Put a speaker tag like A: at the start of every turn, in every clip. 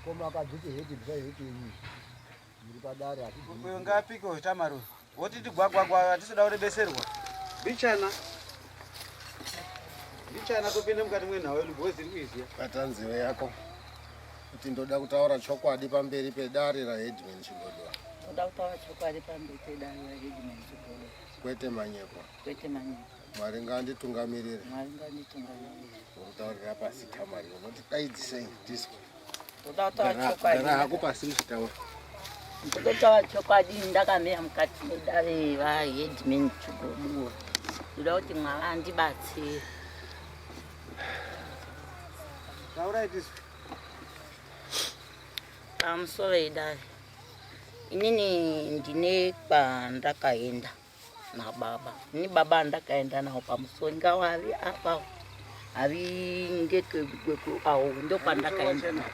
A: Mukoma akadziti heti bvai heti yenyu. Muri padare asi.
B: Uyo ngaapike uyo Tamari uyo. Wotiti gwagwagwa hatisi kuda kurebeserwa. Bichana. Bichana topinda mukati mwenhau yedu boys iri kuiziya.
C: Bata nzeve yako kuti ndoda kutaura chokwadi pamberi pedare raHeadman Chigodora.
D: Ndoda kutaura chokwadi pamberi pedare raHeadman Chigodora.
C: Kwete manyepo.
D: Kwete manyepo.
C: Mwari ngaanditungamirire.
D: Mwari ngaanditungamirire.
C: Urikutaurira pasi Tamari unoti daidzisei disco.
D: Ndoda kutaura chokwadi.
C: Gara hako pasi uchitaura.
D: Ndoda kutaura chokwadi ndakamira mukati medare vaHeadman Chigodora. Ndoda kuti Mwari andibatsire.
B: Taurai tiswe.
D: Pamusoro idare. Inini ndine kwandakaenda nababa. Ini baba ndakaenda nawo pamusoro ngawavi apa havi ngekweku awo ndokwandakaenda nawo.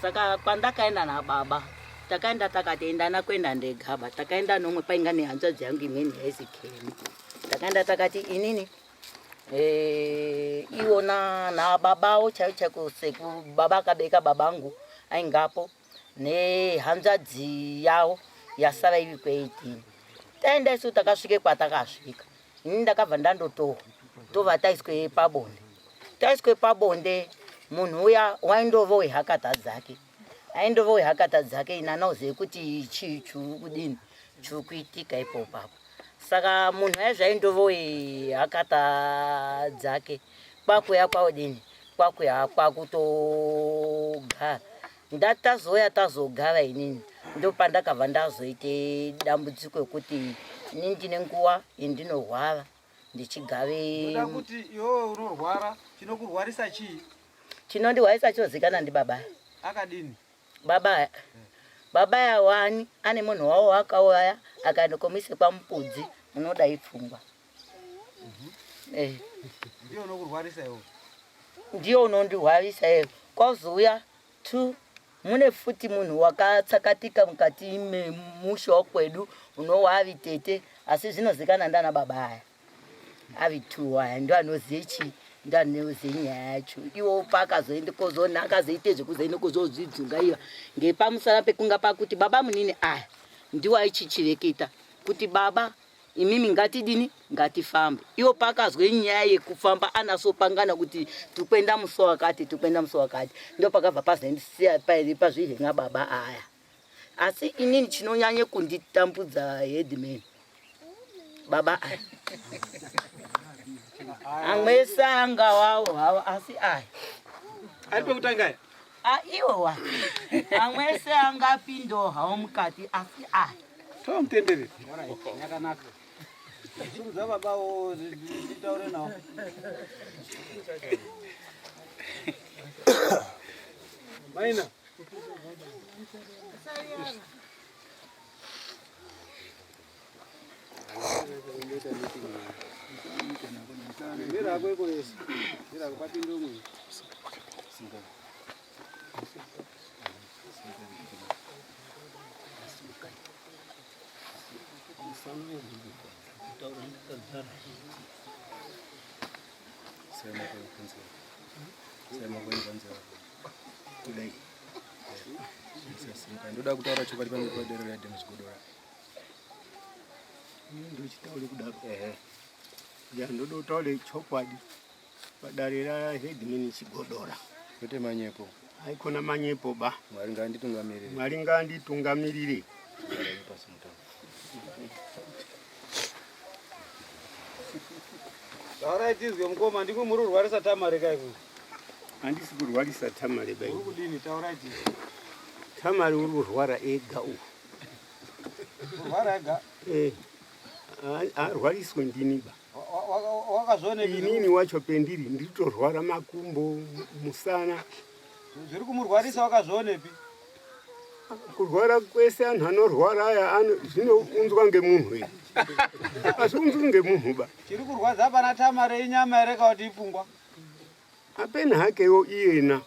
D: Saka kwandakaenda nababa takaenda takati endana kuenda ndegaba takaenda nomwe painga nehanzvadzi yangu imweni yaisi Kemi. Takaenda takati inini Eh, iwona nababawo chaivo chaiko seku baba akabeka babangu aingapo nehanzvadzi yawo yasara iri ku18 taenda isu takasvike kwatakasvika ini ndakabva ndandotohwa tobva taiswe pabonde taiswe pabonde munhu uya waindova wehakata dzake aindova wehakata dzake ini anozive kuti chii chiri kudini chiri kuitika ipopapo saka munhu aizvaindova hakata dzake kwakuya kwaudini kwakuya kwakutogara ndatazouya tazogara inini ndopandakabva ndazoite dambudziko yekuti ini ndine nguva yendinorwara ndichigave
B: Ndoda kuti iwewe unorwara chinokurwarisa chii?
D: Chinondirwarisa chinozikanwa ndibaba.
B: Akadini?
D: Baba baba yawani ane munhu wawo wakauraya akaenda kwamupudzi munoda ipfungwa. Eh.
B: Ndiye unokurwarisa iwe.
D: Ndiye unondirwarisa iwe. Kwazouya two mune futi munhu wakatsakatika mukati memusha wekwedu unowa avi tete asi zvinozikana ndana baba aya avi two aya ndo anozive chii ndo anozive nyaya yacho iwo paakazoende kozoona akazoite zvekuzoende kozozvidzungaiva ngepamusana pekunga pakuti baba munini aya ndiwo aichichireketa kuti baba imimi ngatidini ngatifambe iwo pakazwe nyaya yekufamba anasopangana kuti tikuenda musi wakati tikuenda musi wakati ndo pakabva pazoendisiya pairi pazvihenga baba aya asi inini chinonyanye kunditambudza headman baba aya amwe ese anga wawo hawo asi aya
B: ari pekutanga aya
D: Ah, iwo wa amwe ese angapindawo hawo mukati asi aya
B: Tomutenderera. Yakanaka. Simudza baba wo nditaure nawo. Maina. Mira ako iko yese. Mira ako papinde umwe.
E: Ndoda kutaura chokwadi pamberi padare raDenis Godora.
F: Ndochitaure kudaro. Ehe. Ya ndoda kutaure chokwadi. Padare raHeadman Chigodora.
E: Kwete manyepo.
F: Haikona manyepo ba.
E: Mwari ngaanditungamirire.
F: Mwari ngaanditungamirire.
B: Taurai tizwe mukoma ndimwe muri kurwarisa Tamare kai kuno.
F: Handisi kurwarisa Tamare bai.
B: Uri kudini taurai tizwe.
F: Tamare uri kurwara ega uyu.
B: Kurwara ega?
F: Eh. Arwariswe ndini ba.
B: Wakazvionepi?
F: Inini wacho pendiri ndiritorwara makumbo, musana.
B: Zviri kumurwarisa wakazvionepi?
F: Kurwara kwese anhu anorwara aya zvinounzwa ngemunhu iri. Azviunzwi ngemunhu ba.
B: Chiri kurwadza pana Tamare inyama here kana kuti ipfungwa?
F: Apena hakewo iyena.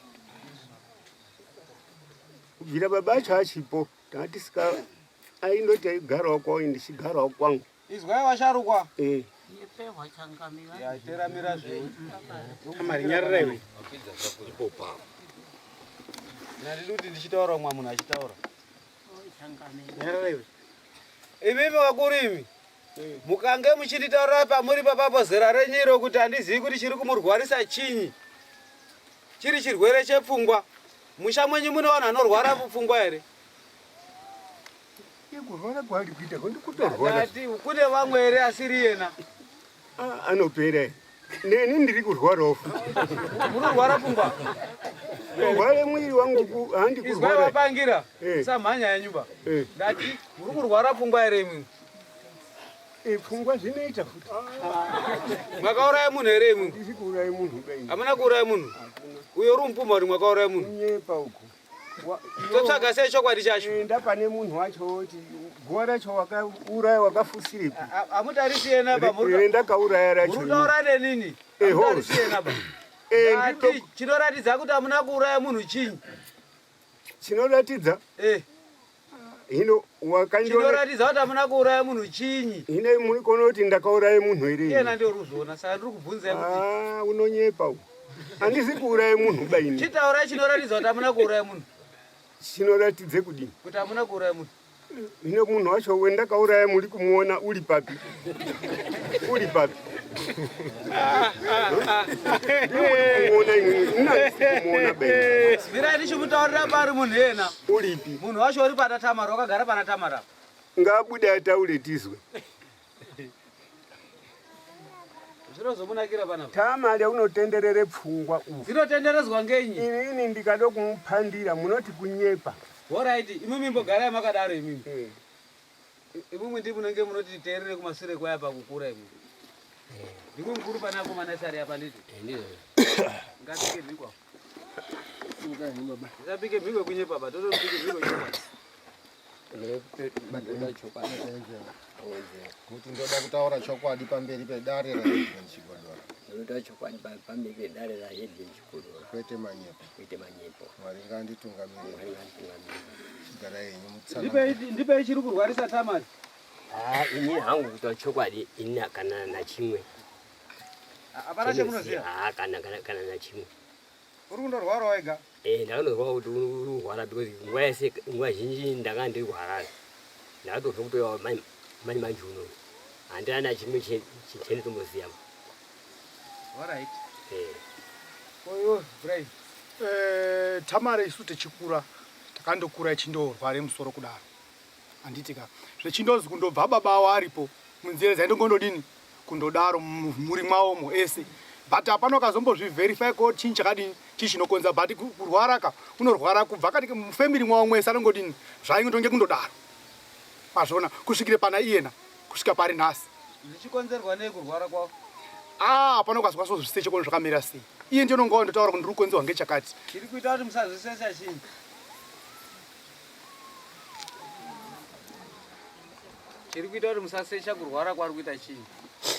F: Kubvira baba acho achipo tatisika aindoti aigarawo kwawo ndichigarawo kwangu.
B: Izwai vasharukwa.
F: Eh.
D: Nyepehwa changamira.
B: Ya teramira zvenyu.
F: Amari nyarara iwe.
B: Ndandidi kuti ndichitaura umwe munhu achitaura. Imimi vakuru imi mukange muchinditaurira pamuri papapo zera renyu iro kuti handizivi kuti chiri kumurwarisa chinyi chiri chirwere chepfungwa musha mwenyu mune vanhu vanorwara pfungwa here
F: Kurwara kwaari kuita ndikutorwara.
B: Ndati kune vamwe here asiri yena?
F: Ah, anopera. Neni ndiri kurwarawo futi.
B: Munorwara pfungwa?
F: Kurwara mwiri wangu handi kurwara.
B: Izwai vapangira. Eh. Samhanya yenyu ba. Eh. Ndati muri kurwara pfungwa here imwi?
F: Eh, pfungwa zvinoita futi.
B: Mwakauraya munhu here imwi?
F: Ndisi kuuraya munhu bai.
B: Hamuna kuuraya munhu? Uyo uri mupumha kuti mwakauraya munhu.
F: Kunyepa uko.
B: Totsvaga sei chokwadi chacho?
F: Enda pane munhu wacho woti guva racho wakauraya wakafusirepi.
B: Hamutarisi yena ba.
F: Enda kauraya racho.
B: Muri kutaura nenini? Hamutarisi yena ba. Ati chinoratidza kuti hamuna kuuraya munhu chinyi?
F: Chinoratidza?
B: Eh.
F: Hino wakandiona
B: Chinoratidza kuti hamuna kuuraya munhu chinyi?
F: Hino muri kuona kuti ndakauraya munhu here?
B: Iyena ndiye uri kuzviona saka ndiri kubvunzai kuti
F: Ah, unonyepa uyu. Handisi kuuraya munhu ba ini.
B: Chitaurai chinoratidza kuti hamuna kuuraya munhu.
F: Chinoratidze kudini?
B: Kuti hamuna kuuraya munhu.
F: Hino munhu wacho wendakauraya muri kumuona uri papi? Uri papi? Kumuona imwe, ini handisi kumuona ba ini.
B: Mirai ndichimutaurira pari munhu iyena.
F: Uripi?
B: Munhu wacho uri pana Tamara, wakagara pana Tamara.
F: Ngaabude ataure tizwe.
B: Zvinozomunakira panapa.
F: Tamara unotenderere pfungwa ufu.
B: Dzinotenderedzwa ngenyi?
F: Ini ndikada kumupandira munoti kunyepa.
B: Horaiti, imimi imbogarai makadaro imimi. Imimi ndi munenge munoti teerere kumasure kwaya pakukura imimi. Ndimwe mukuru pana akomana esari apa nditi?
G: Ndizvo.
B: Ngapike mhiko. Tisapike mhiko kunyepa ba, totopike mhiko chokwadi.
C: Kuti ndoda kutaura chokwadi pamberi pedare raHeadman Chigodora.
G: Ndinoda chokwadi pamberi pedare raHeadman Chigodora.
C: Kwete manyepo.
G: Kwete manyepo.
C: Mwari ngaanditungamirire.
G: Mwari ngaanditungamirire.
C: Chigarai henyu mutsanangure.
B: Ndipei chiri kurwarisa Tamari.
G: Ah, ini hangu kutaura chokwadi ini kana nachimwe.
B: Hapana chemunoziva?
G: Ah, kana kana kana nachimwe.
B: Uri kundorwara wega?
G: Eh, ndakanozwa kuti uri kurwara because nguva yese nguva zhinji ndanga ndiri kuHarare. Ndakatobva kutoya mai mai manje uno. Handina nachimwe chendinotomboziva.
B: All right.
G: Eh.
B: Oyo, Brian.
H: Eh, Tamara isu tichikura takandokura ichindorware musoro kudaro. Handiti ka zvechindozi kundobva baba avo aripo munzira dzaindongondodini kundodaro mumhuri mwawomo ese but hapana ukazombozviverify ko chinyi chakadini chii chinokonza but kurwara ka unorwara kubva kati mufamily mwawo mwese anongodini zvaingotonge kundodaro mazvona kusvikire pana iyena kusvika pari nhasi.
B: Zvichikonzerwa nei kurwara kwavo?
H: Ah, hapana ukazwa sozviseche kuona zvakamira sei. Iye ndiye unonga wandotaura kuti ndiri kukonzerwa ngechakati.
B: Chiri kuita kuti musazvisecha chinyi? Chiri kuita kuti musasecha kurwara kwari kuita chinyi?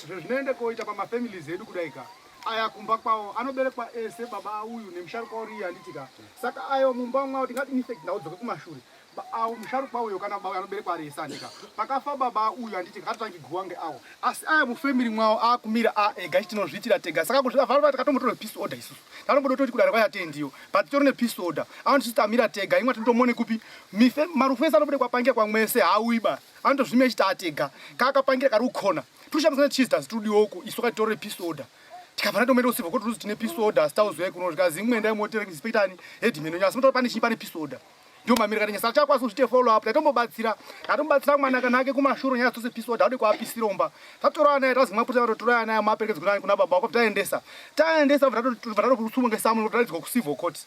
H: Zvo zvinoenda koita pamafamilies edu kudai ka. Aya kumba kwawo anoberekwa ese baba uyu nemusharukwa uri iye handiti ka. Saka ayo mumba mwawo tingati in fact ndaudzoke kumashure. Awo musharukwa uyo kana baba anoberekwa ari ese handika. Pakafa baba uyu handiti ngatotangi guwa ngeawo. Asi aya mufamily mwawo akumira a ega ichi tinozviitira tega. Saka kuzvika vava takatombotora peace order isusu. Tanomboda toti kudare kwayatendiyo. But titori ne peace order. Anoti tamira tega imwe tinotomone kupi. Mife marufu ese anobude kwapangira kwamwese hauyi ba. Anotozvimira chita atega. Kakapangira kari kukona. Tushamisa ne cheese dust tudiwo uko isu katitore peace order. Tikabva tatomenda kusiva kuti ruzi tine peace order asi tauzoya kuno zvikazi imwe endai motere inspector ani headman wenyu asi mutori pane chinyi pane peace order. Ndiyo mamiri kana nyasa chakwa kuzvite follow up tatombobatsira tatombobatsira mwana kana ake kumashuro nyaya dzose peace order ade kuapisira umba tatora ana tazi mapurisa vatotora ana maperekedza kuna kuna baba wako taendesa taendesa vatatosunga ngesamu vataridzwa ku civil court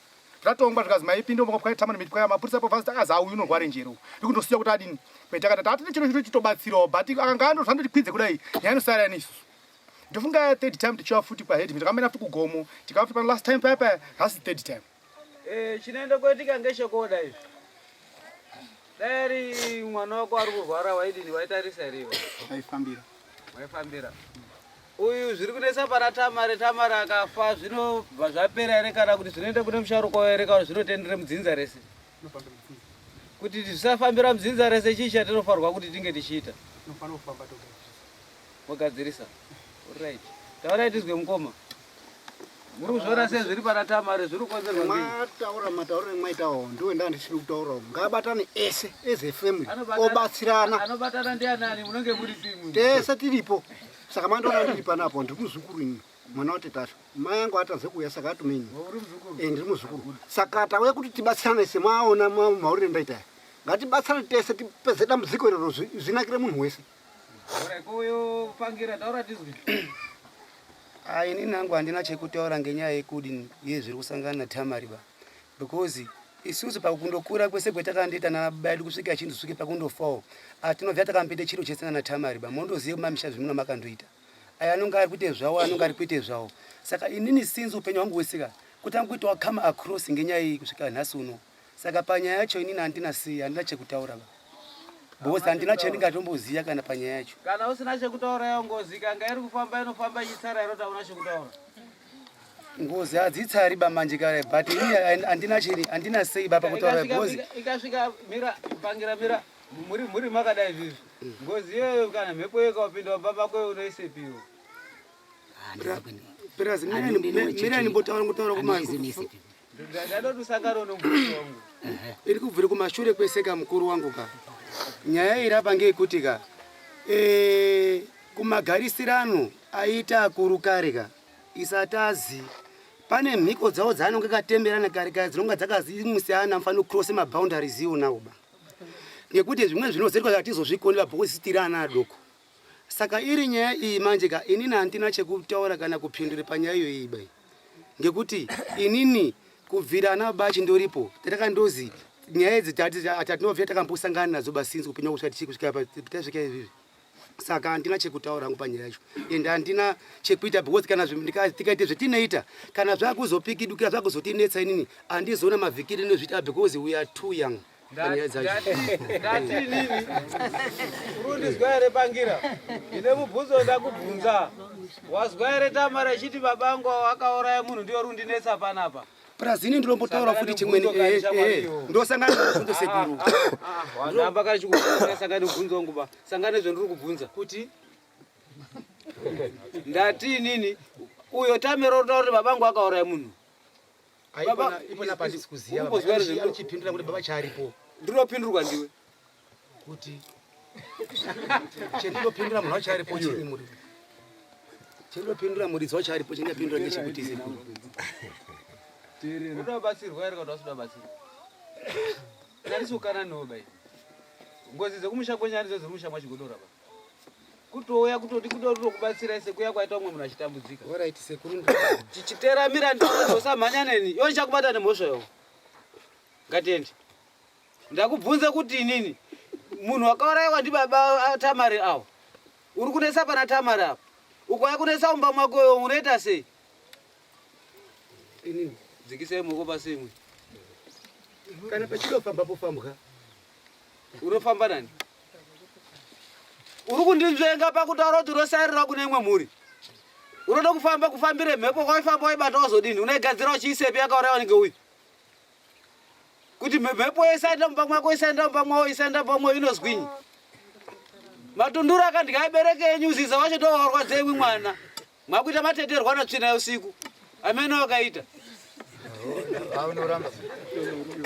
H: tatongwa zvikazi maipinda umba kwaita tama nemiti kwaya mapurisa po fast akazi auyu unorwara njere ndikundosiya kuti adini kwete akati tati chiro chiro chitobatsirawo but akanga andozvandotikwidze kudai nyaya inosara yani isusu ndofunga third time tichiwa futi kwa head tikamena futi kugomo tikava futi pa last time paya paya that's third time
B: Eh, chinoenda kuitika ngechekoda izvi. Dai ari mwana wako ari kurwara waidini waitarisa here iwe?
H: Waifambira.
B: Waifambira. Uyu zviri kunetsa pana Tamare, Tamare akafa zvinobva zvapera here kana kuti zvinoenda kune musharukwa here kana zvinotendere mudzinza rese? Kuti zvisafambira mudzinza rese chii chatinofanirwa kuti tinge tichiita?
H: Tinofanira kufamba togadzirisa.
B: Mogadzirisa. Right. Taurai tizwe mukoma. Muri kuzviona sei zviri pana Tamari zviri kukonzerwa ngei?
H: Mataura matauriro emwaitawo ndiwe ndaa ndisiri kutaurawo. Ngabatane ese as a family
B: Anobatana-
H: obatsirana.
B: Anobatana ndianani munenge muri timu.
H: Tese tiripo. Saka mandiona ndiri panapo ndiri muzukuru ini mwana watetasha. Mai angu atadze kuuya saka atume ini.
B: Uri muzukuru?
H: Eh, ndiri muzukuru. Saka tauya kuti tibatsirane semaona mauriro endaita aya. Ngatibatsirane tese tipedze dambudziko iroro zvinakire munhu wese.
B: Alright, ko uyo pangira taura tizwe.
E: Ah, inini hangu handina chekutaura ngenyaya yekudi yezviri kusangana naTamari ba because isusu pakundokura kwese kwetakandoita nababa edu kusvika achinzosvike pakundofawo atinobva takamboita chiro chese naTamari ba mondoziva kumamisha zvimuno makandoita aya anonge ari kuite zvawo anonge ari kuite zvawo saka inini since upenyu hwangu hwese ka kutanga kuita wakama across ngenyaya iyi kusvika nhasi uno saka panyaya yacho inini handina sei handina chekutaura ba because handina chandingatomboziva kana panyaya yacho
B: Kana usina chekutaura iyo ngozi ikanga iri kufamba inofamba ichitsara here kuti hauna chekutaura?
E: Ngozi hadzitsari ba manje kare but ini handina chini handina sei ba pakutaura because
B: Ikasvika mira pangira mira muri muri makadai izvizvi. Ngozi iyoyo kana mhepo iyo ikapinda mumba mako unoisepiwo.
E: Perazi mira ndimbotaura ngotaura kuma
B: Ndadoti usangane nomubvunzo wangu.
E: Iri kubvira kumashure kwese ka mukuru wangu ka. Nyaya iri apa ngeyekuti ka eh, kumagarisirano aiita akuru kare ka isatazi pane mhiko dzavo dzaanonge katemberana kare kare dzinonga dzakazimusiyana mufanira kucross maboundaries iwonawo ba ngekuti zvimweni zvinozoitwa hatizozvikoni ba because tiri ana adoko Saka iri nyaya iyi manje ka inini handina chekutaura kana kupindura panyaya iyo iyi bai ngekuti inini kubvira ana baba achindoripo tatakandozi nyaya idzi tatinobvira takambosangana nadzo basinzi kupinda kusvika tichi kusvika tasvika izvizvi saka handina chekutaura hangu panyaya yacho and handina chekuita because kana tikaita zvetinoita kana zvakuzopikidukira zvakuzotinetsa inini handizoona mavhikiri inozviita because we are too young panyaya dzacho
B: Ndati inini urundizwa here pangira ndine mubvunzo ndakubvunza wazwa here Tamara ichiti baba angu akauraya munhu ndiyo rundinetsa panapa
E: plus ini ndinombotaura futi chimweni eh, eh, ndosangana nemubvunzo sekuru
B: wandamba kana chikubvunza sangane mubvunzo wangu ba sangane zvendiri kubvunza
E: kuti
B: ndati inini uyo Tamara unotaura kuti baba angu akauraya munhu
E: Baba, ipona pandisi kuziva
B: Umbozwa here zvendiri-
E: anochipindura kuti baba chaaripo
B: ndinopindurwa ndiwe
E: kuti chendinopindura munhu wacho aripo chini muri chendinopindura muridzi wacho aripo chendinopindura ngechekuti sekuru
B: unoda batsirwa here kana usida batsirwa ndandisi kukana newe bai ngozi dzekumusha kwenyu handidzo dziri musha mwachigodora ba kutouya kutoti kutokubatsirai sekuya kwaita umwe munhu achitambudzika
E: Alright sekuru
B: chichiteramira ndiosamhanya neni iwe ndichakubata nemhosva iwo ngatiende ndakubvunza kuti inini munhu wakaurayiwa ndibaba Tamari awo uri kunetsa pana Tamari apo ukauya kunetsa mumba mwako iwe unoita sei
E: inini
B: dzikisai muoko pasi imwe
E: kana pachidofamba pofambwa
B: unofamba nani uri kundinzvenga pakutaura kuti unosairira kune imwe mhuri unoda kufamba kufambire mhepo kwaifamba waibata wazodini unoigadzira uchiisepi yakauraiwa nenge uyu kuti mhepo isaenda mumba mwako isaenda mumba mwawo isaenda mumba mwawo inozwinyi matunduru akandya abereke enyu uziza wacho ndowarwadza imwi mwana mwakuita mateterwa natsvina yeusiku amene wakaita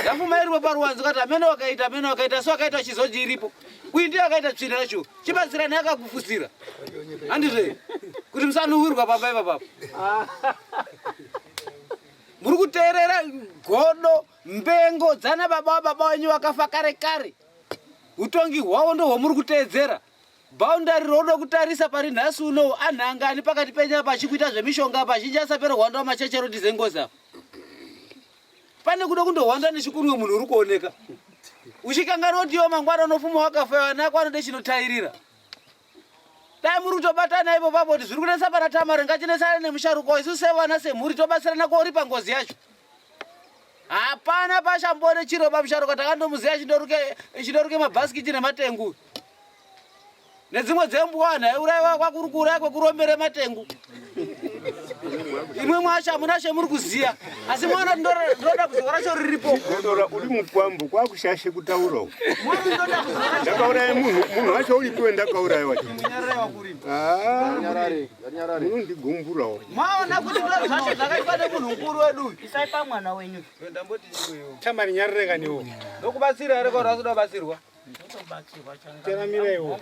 B: yafuma iripo paruwanzo kati amene wakaita amene wakaita asi wakaita chizoji iripo uyu ndiye akaita tsvina yacho chibatsirani akakufusira handizve kuti musanuwirwa pamba ipapapo muri kuteerera godo mbengo dzana baba wababa wenyu vakafa kare kare utongi hwavo ndo hwamuri kuteedzera Boundary raunoda kutarisa pari nhasi unowu anhu angani pakati penyu apa achikuita zvemishonga apa azhinji asapera hwanda wamachechero tize ngozi apa. Pane kuda kundohwanda nechikunwe munhu uri kuoneka. Uchikanganwa kuti iwe mangwana unofuma wakafa vana vako vanode chinotairira. Dai muri kutobatana ipo papo kuti zviri kunetsa pana Tamari ngatinetsane nemusharukwa isu sevana semhuri tobatsirana koripa ngozi yacho. Hapana pashambone chiro pamusharuka takandomuziva chindoruke chindoruke mabhasikiti nematengu. Nedzimwe dzembwa anhu aiuraiwa kwakuri kuuraya kwekurombere matengu. Imwe mwacho hamuna chemuri kuziya asi mwana ndoda kuzwa racho riripo.
F: Godora uri mukwambo kwakushashe kutaura uku. Ndakauraya munhu munhu wacho uripi wendakauraya wacho. Ah, munondigumburawo.
B: Maona kuti ndo zvacho zvakaitwa nemunhu mukuru wedu uyu.
D: Isai pamwana wenyu.
B: Ndamboti chiko iwo.
E: Tamari nyarire kaniwo.
B: Ndokubatsira here kwauri asikuda kubatsirwa?
E: Teramiraiwo.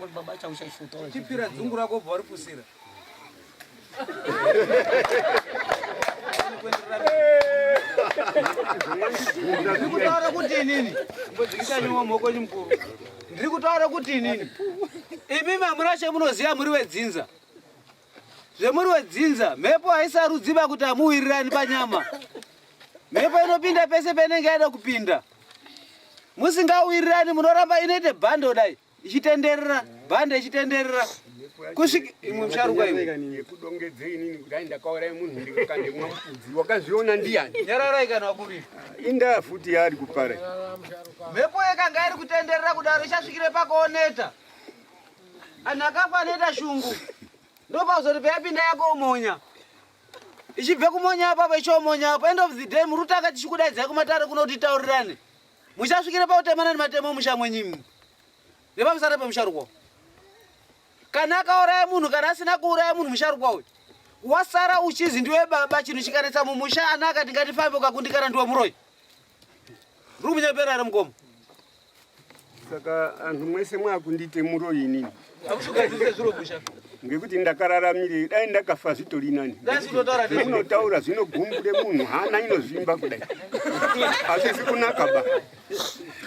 B: Chipira dzungu rako ubva waripusira. Ndiri kutaura kuti inini mbodzikisa nyuma maoko enyu mukuru. Ndiri kutaura kuti inini imimi hamuna chemunoziva muri wedzinza. Zvemuri wedzinza mhepo haisarudziba kuti hamuwirirani panyama. Mhepo inopinda pese painenge yaida kupinda. Musingawirirani munoramba inoite bhando dai ichitenderera bhande ichitenderera kusvika imwe musharukwa imwe
F: yekudongedze inini kuti ai ndakauraya munhu ndikakandemwa mupudzi wakazviona ndiyani
B: nyararai kana wakuri
F: indaa futi yaari kupara
B: mhepo yekanga iri kutenderera kudaro ichasvikire pakuoneta anhu akafa anoita shungu ndopazoti peyapinda yako umonya ichibve kumonya apapo ichiomonya apo end of the day muri kutanga tichikudaidzai kumatare kuno kuti taurirane muchasvikire pakutemana nematemo musha mwenyimi nepamusara pemusharukwa kana akauraya munhu kana asina kuuraya munhu musharukwa uyu wasara uchizi ndiwe baba chinhu chikanetsa mumusha ana akati ngatifambe ukakundikana ndiwe muroyi ndiri kumunyepera here mukoma
F: Saka anhu mwese mwakundiite muroyi inini.
B: Hamusugadzirise zviro musha.
F: Ngekuti ndakararamire dai ndakafa zvitori nani. Unotaura zvinogumbure munhu hana inozvimba kudai. Hazvisi kunaka ba.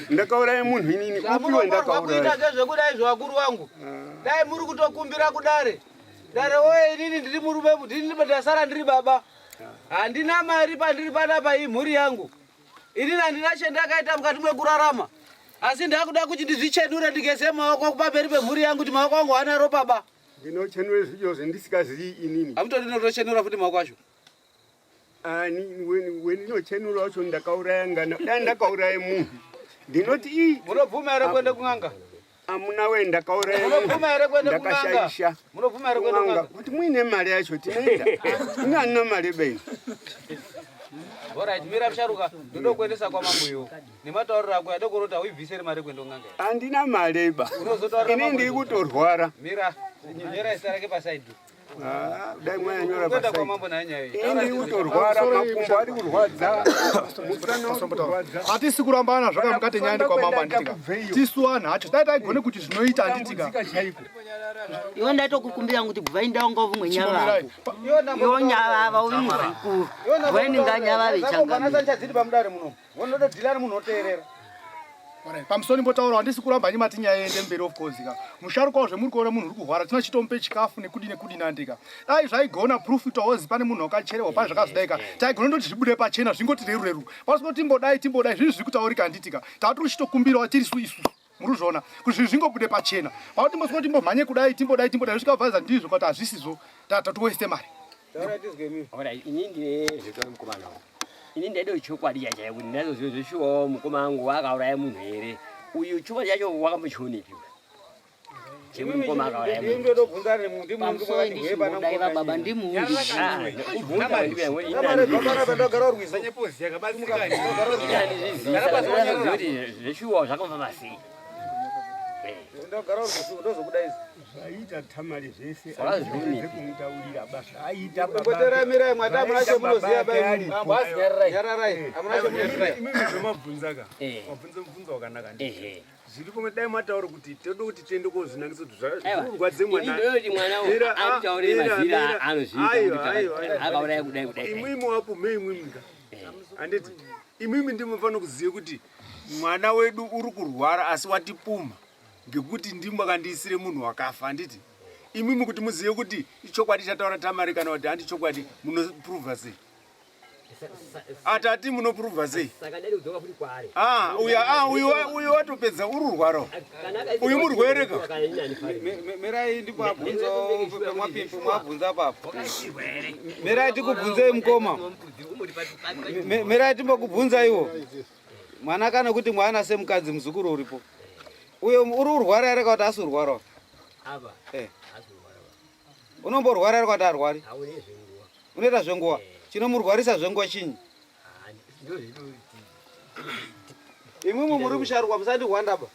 F: Ndakauraya munhu inini upi wendakauraya.
B: Kuita ngezvekudai zvevakuru vangu. Dai muri kutokumbira kudare. Dare woye inini ndiri murume ndini ndasara ndiri baba. Handina mari pandiri panapa imhuri yangu. Inini handina chendakaita mukati mekurarama asi ndakuda kuti ndizvichenure ndigeze maoko pamberi pemhuri yangu kuti maoko angu haana ropa ba.
F: Ndinochenure zvidyo zvendisikazivi inini.
B: Hamutodi ndinotochenura futi maoko acho.
F: Ani wendinochenura wacho ndakauraya ngana dai ndakauraya munhu. Ndinoti ii.
B: Munobvuma here kuenda kun'anga?
F: Amuna we ndakauraya
B: Munobvuma here kuenda kun'anga?
F: Ndakashaisha.
B: Munobvuma here kuenda kun'anga?
F: Kuti muine mari yacho tinoenda. Ini handina mari bei.
B: Alright, mira musharuka, ndoda kuendesa kwamambo iwo. Nematauriro ako yada kuona kuti hauibvisi here mari yekuenda kun'anga.
F: Handina mari ba.
B: Unozotaurira
F: Ini
B: mambo
F: ndiri kutorwara.
B: Mira, nyora zita rake pasaidi.
F: Ah, dai mwanyanyora
B: Kuenda kwamambo naye nyaya iyi.
F: Ini ndiri kutorwara, makumbo ari kurwadza. Musana uri kurwadza.
H: Hatisi kurambana zvakamukati nyaya ndi kwamambo handitika. Tisu anhu acho dai taigone kuti zvinoita handitika.
D: Iwe ndaitokukumbira kuti bvai ndaonga vumwe nyavavo. Iwo nyavava uri muzukuru. Bvai ndinganyavave changamire.
B: Chadziri pamudare muno. Vonoda dhilani munhu oteerera.
H: Pamusoro ndimbotaura handisi kuramba nyimati nyaya iende mberi of course ka. Musharukwa zvemuri kuona munhu uri kurwara tina chitomupe chikafu nekudi nekudi nandika. Dai zvaigona proof itowozi pane munhu wakacherewa pane zvakazodai ka. Taigona ndoti zvibude pachena zvingoti reru reru. Pasiko timbodai timbodai zvinhu zviri kutaurika handitika. Tatiri kuchitokumbirawo tiri su isusu. Muri kuzviona kuti zvinhu zvingobude pachena. Pakuti timbosiko timbomhanye kudai timbodai timbodai zvikabvaza ndizvo kuti hazvisizvo. Tatowaste mari.
G: Alright, ini ndine zvitoro mukomana wangu. Ini ndaida chokwadi chacho kuti ndazozviva zveshuwa mukoma wangu akauraya munhu here. Uyu chokwadi chacho wakambochionepi? Chekuti mukoma akauraya munhu.
D: Pamusoro ndichimbodai baba ndimuunzi.
G: Zveshuwa zvakafamba sei?
B: Ndogara ndozokudaiza.
F: Zvaita Tamari zvese
G: Wakazviona.
F: kumutaurira basa aita baba.
B: Mboteramirai mwati amuna chemunoziva
F: Baba
B: bai.
F: aripo.
B: Nyararai. Amuna chemunoziva.
I: Imimi zvamabvunza ka.
G: Eh.
I: Mabvunza mubvunzo wakanaka ndi.
G: Ehe.
I: Zviripo dai mataura kuti toda kuti tiende kozvinangisa kuti
G: Aiwa,
I: zvirwadze mwana.
G: ini ndinoti mwana uyu
I: Mira, ah,
G: anotaurira
I: mira,
G: mazira
I: mira.
G: anozviita
I: Aiwa,
G: kuti
I: aiwa, aiwa.
G: akauraya kudai kudai.
I: Imwimwi wapo meimwimwi ka. Handiti imwimwi ndimofanira kuziva kuti mwana wedu uri kurwara asi watipumha ngekuti ndimwe akandiisire munhu wakafa handiti imwimwi kuti muzive kuti ichokwadi chataura Tamari kana kuti handi chokwadi munopruvha sei? Atati munopruvha sei?
G: Saka ndadi kudzoka futi kwaari.
I: Ah, uyu ah, uyu uyu watopedza uri rwaro. Uyu murwere ka.
B: Mirai ndipabvunza pemwapimpi mwabvunza papo. Mirai tikubvunzei mukoma. Mirai timbokubvunza iwo. Mwana kana kuti mwana semukadzi muzukuru uripo. Uyo uri urwara here kana kuti asi urwara?
G: Apa.
B: Eh. Unomborwara here kana kuti arwari?
G: Haune zvenguva.
B: Unoita zvenguva. Chinomurwarisa zvenguva chinyi? Imwimwi muri musharukwa musandihwandaba.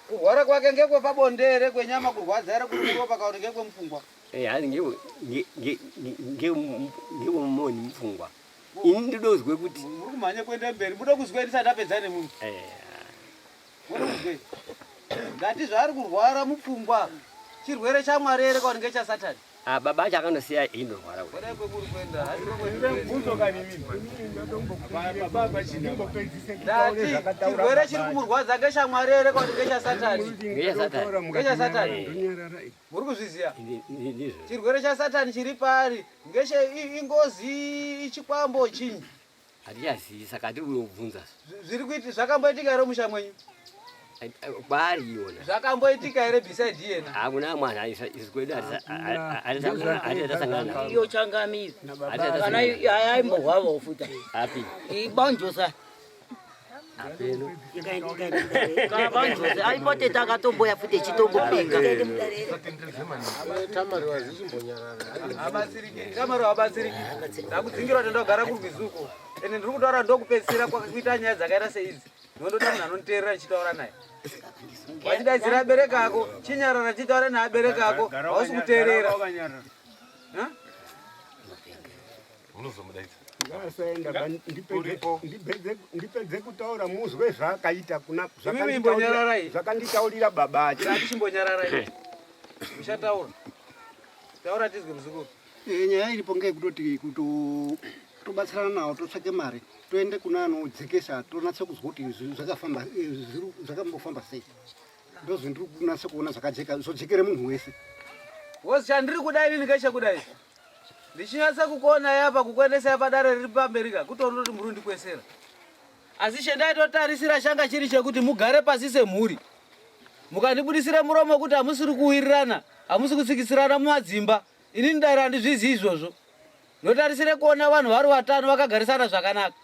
B: Kurwara kwake ngekwepabonde here kwenyama kurwadza here kuri muropa kana kuti ngekwemupfungwa?
G: Eh, hanzi ngewemumoni mupfungwa. Ini ndodozwe kuti
B: muri kumhanya kuenda mberi muda kuzwa ndisati ndapedza nemumwe.
G: Eh.
B: Muda kuzwe. Ndati zvaari kurwara mupfungwa chirwere chaMwari here kana ngechasatani?
G: Ah, baba acho akandosiya indorwara
B: uyu. Kudai kwekuri kuenda, handi
F: Bvunzo kani mimi. Baba
B: Ndati chirwere chiri kumurwadza ngechamwari here kana kuti ngechasatani?
G: Ngechasatani.
B: Ngechasatani. Muri kuzviziva? Chirwere chasatani chiri paari ngeche ingozi ichikwambo chinyi?
G: Hatichazivi saka tiri kunobvunza.
B: Zviri kuiti zvakamboitika here musha mwenyu?
G: Kwaari iwona.
B: Zvakamboitika here beside iyena?
G: Hakuna mwana isu kwedu hatisasangana nazvo.
D: Iyo changamire. Kana yaimbohwavawo futi.
G: Api?
D: Ibanjosa.
G: Apeno.
D: Kana banjosa aipote takatomboya futi echitombopenga.
C: Tamari wazichimbonyarara.
B: Abatsiriki. Tamari wabatsiriki. Ndakudzingira kuti ndogara kurwizi uko. Ende ndiri kutaura ndokupedzisira kuita nyaya dzakaita seidzi. Ndinotoda munhu anonditeerera ndichitaura naye. Wachidaidzira abereki ako, chinyarara chitaura neabereki ako, hausi kuteerera.
F: Unozomudaidza. Ngasaenda ba ndipedze ndipedze kutaura muzwe zvaakaita kuna
B: Imimi imbonyararai.
F: zvakanditaurira baba acho.
B: Chimbonyararai. Muchataura. Taura tizwe muzukuru.
E: Eh, nyaya iripo ngeyekutoti kuto tobatsirana nawo totsvake mari toende kune anodzekesa tonatsa kuzwa kuti zvakafamba eh, zvakambofamba sei ndozvendiri kunatsa kuona zvakajeka zvojekere munhu wese
B: Wozi chandiri kuda inini ngechekudai. Ndichinyatsa kukuonai apa kukuendesai padare riri pamberi ka kutoona kuti muri kundikwesera. Asi chendaitotarisira changa chiri chekuti mugare pasi semhuri. Mukandibudisira muromo kuti hamusiri kuwirirana, hamusi kutsikitsirana mumadzimba. Inini dare handizvizi izvozvo. Ndotarisire kuona vanhu vari vatano vakagarisana zvakanaka.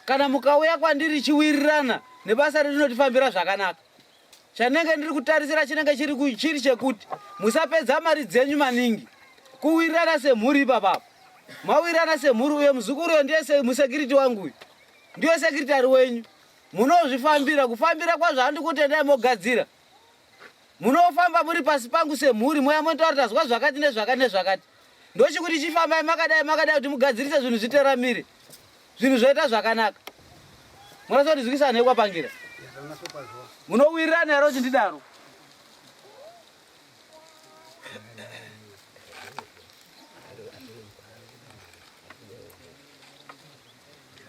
B: Kana mukauya kwandiri chiwirirana nebasa rinotifambira zvakanaka. Chanenge ndiri kutarisira chinenge chiri chiri chekuti musapedza mari dzenyu maningi. Kuwirirana semhuri ipapapo. Mawirirana semhuri uye muzukuru uyo ndiye musekiriti wangu uyu. Ndiye sekretary wenyu. Munozvifambira kufambira kwazvo handi kuti endai mogadzira. Munofamba muri pasi pangu semhuri moya motaura tazwa zvakati nezvakati nezvakati. Ndochikuti chifambai makadai makadai kuti mugadzirise zvinhu zviteramire. Zvinhu zvoita zvakanaka. Munasondizwisa nekwapangira. Munowirirana here kuti ndidaro?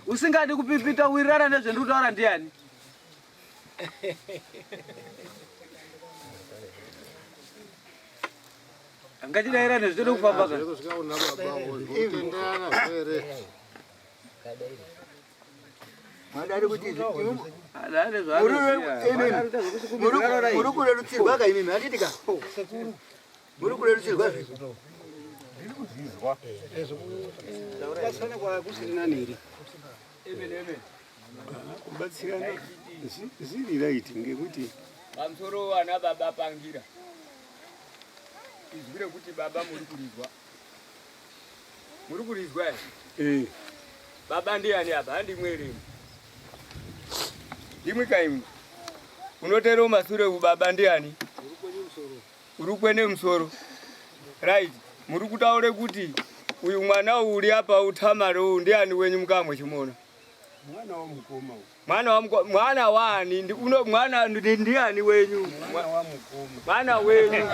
B: Usingadi kupipita wirirana nezvendiri kutaura ndiani? Ngatidairane zvitode kufamba ka.
A: Madari kuti muri kurerutsirwa ka imimi handiti ka muri kurerutsirwa zve
F: ndiri kuzvizwa
E: kubatsirana kwakusiri nani here
F: kubatsirana zviri right ngekuti
J: pamusoro vana baba pangira izwi rekuti baba muri kurizwa muri kurizwa here
F: eh.
J: baba ndiyani apa handimwe here ndimwi kaimwe unotera umasure ubaba ndiyani uri kwene musoro right muri kutaure kuti uyu mwana uri apa utamari uyu ndiani wenyu mukamwe chimona
F: mwana wamukoma
J: mwana wa mwana wani uno mwana ndiani wenyu
F: mwana wa mukoma
J: mwana wenyu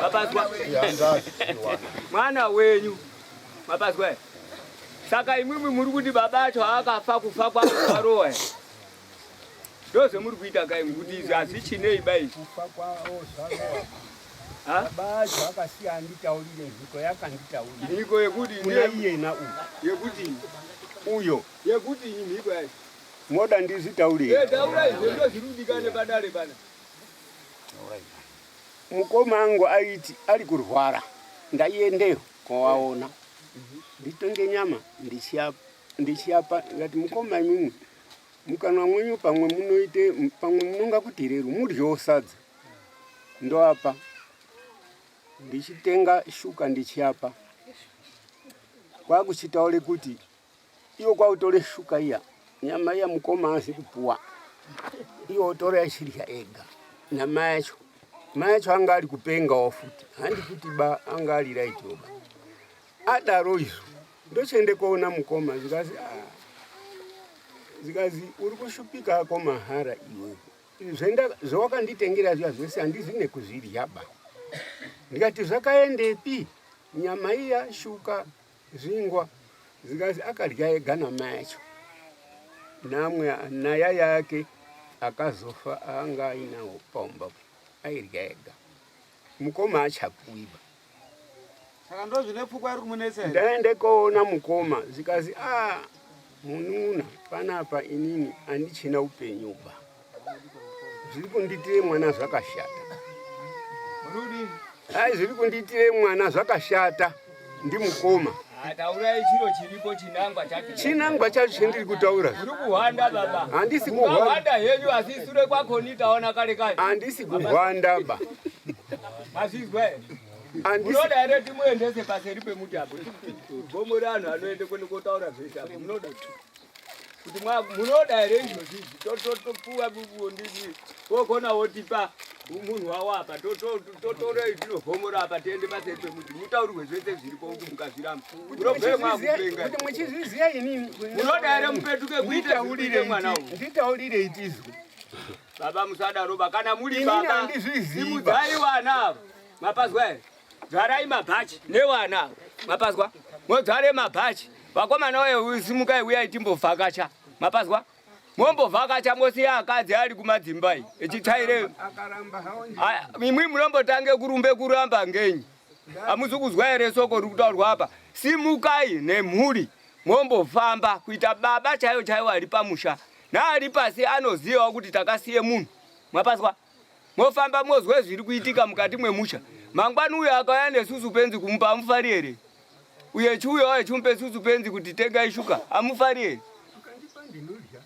J: mapazwa mwana wenyu mapazwa saka imwimwi muri kuti baba acho akafa kufa kwarowa ndozvemuri kuita kai kuti izvi hazvichinei ba izvi
F: kufa kwavo zvarowa baba acho akasiya anditaurire mhiko yakanditaurira
J: mhiko yekuti
F: kuna iyena uyu
J: yekuti
F: uyo
J: yekuti mhiko yacho
F: moda ndizvitaurire
J: eh, taura izvo ndo zviri kudikane padare pana
F: mukoma angu aiti ari kurwara ndaiendeyo kowaona nditenge nyama ndichiapa ndati mukoma imwimwi mukanwa mwenyu pamwe munoite pamwe munonga kuti reru mudyewo sadza ndoapa ndichitenga shuka ndichiapa Kwakuchitaure kuti iwo kwakutore shuka iya nyama iya mukoma azi kupuwa iwo otora echirya ega namai acho mai acho anga ari kupengawo futi handi kuti ba anga ari raitiwo ba adaro izvo ndochiende koona mukoma zvikazi ah, zvikazi uri kushupika hako mahara iwe zvawakanditengera zviya zvese handizi nekuzvidya ba ndikati zvakaendepi nyama iya shuka zvingwa zvikazi akadya ega namai acho namwe nayaya yake akazofa anga ainawo paumba airya ega mukoma achapuiba
B: Saka ndo zvine pfungwa iri kumunetsa here?
F: Ndaende koona mukoma zvikazi a ah, mununa panapa inini andichina upenyu ba zviri kundiitire mwana zvakashata ai zviri kundiitire mwana zvakashata ndimukoma
J: Taurai chiro chiripo chinangwa chacho.
F: Chinangwa chacho chendiri kutaura.
J: Muri kuhwanda baba.
F: Handisi kuhwanda
J: henyu asi sure kwakoni taona kare kare.
F: Handisi kuhwanda ba.
J: Mazvizwa here? Munoda here timuendese paseri pemuti apo? Gomo reanhu anoende kwende kotaura zvese apo. Munoda kuti munoda here izvozvi izvi totopuwa ndii wogona wotipa munhu wawo apa totora tinovhomora apa tiende paseri pemuti mutaurirwe zvese zviripo kuti mukazviramba munobve mwakupenga
F: kuti muchizviziva inini
J: munoda here mupetuke kuita zvikuite mwana uyu
F: nditaurire itizwe
J: Baba musadaro ba kana muri baba simudzai vana ava mapazwa here dzvarai mabhachi nevana ava mapazwa modzvare mabhachi vakomana waye simukai uyai timbovhakacha mapazwa mombovhakacha mosiya akadzi ari kumadzimba iyi echitsvaire imwi munombotange kurumbe kuramba ngenyi hamusi kuzwa here soko riri kutaurwa apa simukai nemhuri mombofamba kuita baba chaiyo chaiwo ari pamusha naari pasi anozivawo kuti takasiye munhu mapaswa mofamba mozwe zviri kuitika mukati mwemusha mangwani uyo akauya nesusu penzi kumupa amufari here uye chiuyawo echimupe susu penzi kuti tengai shuka amufari here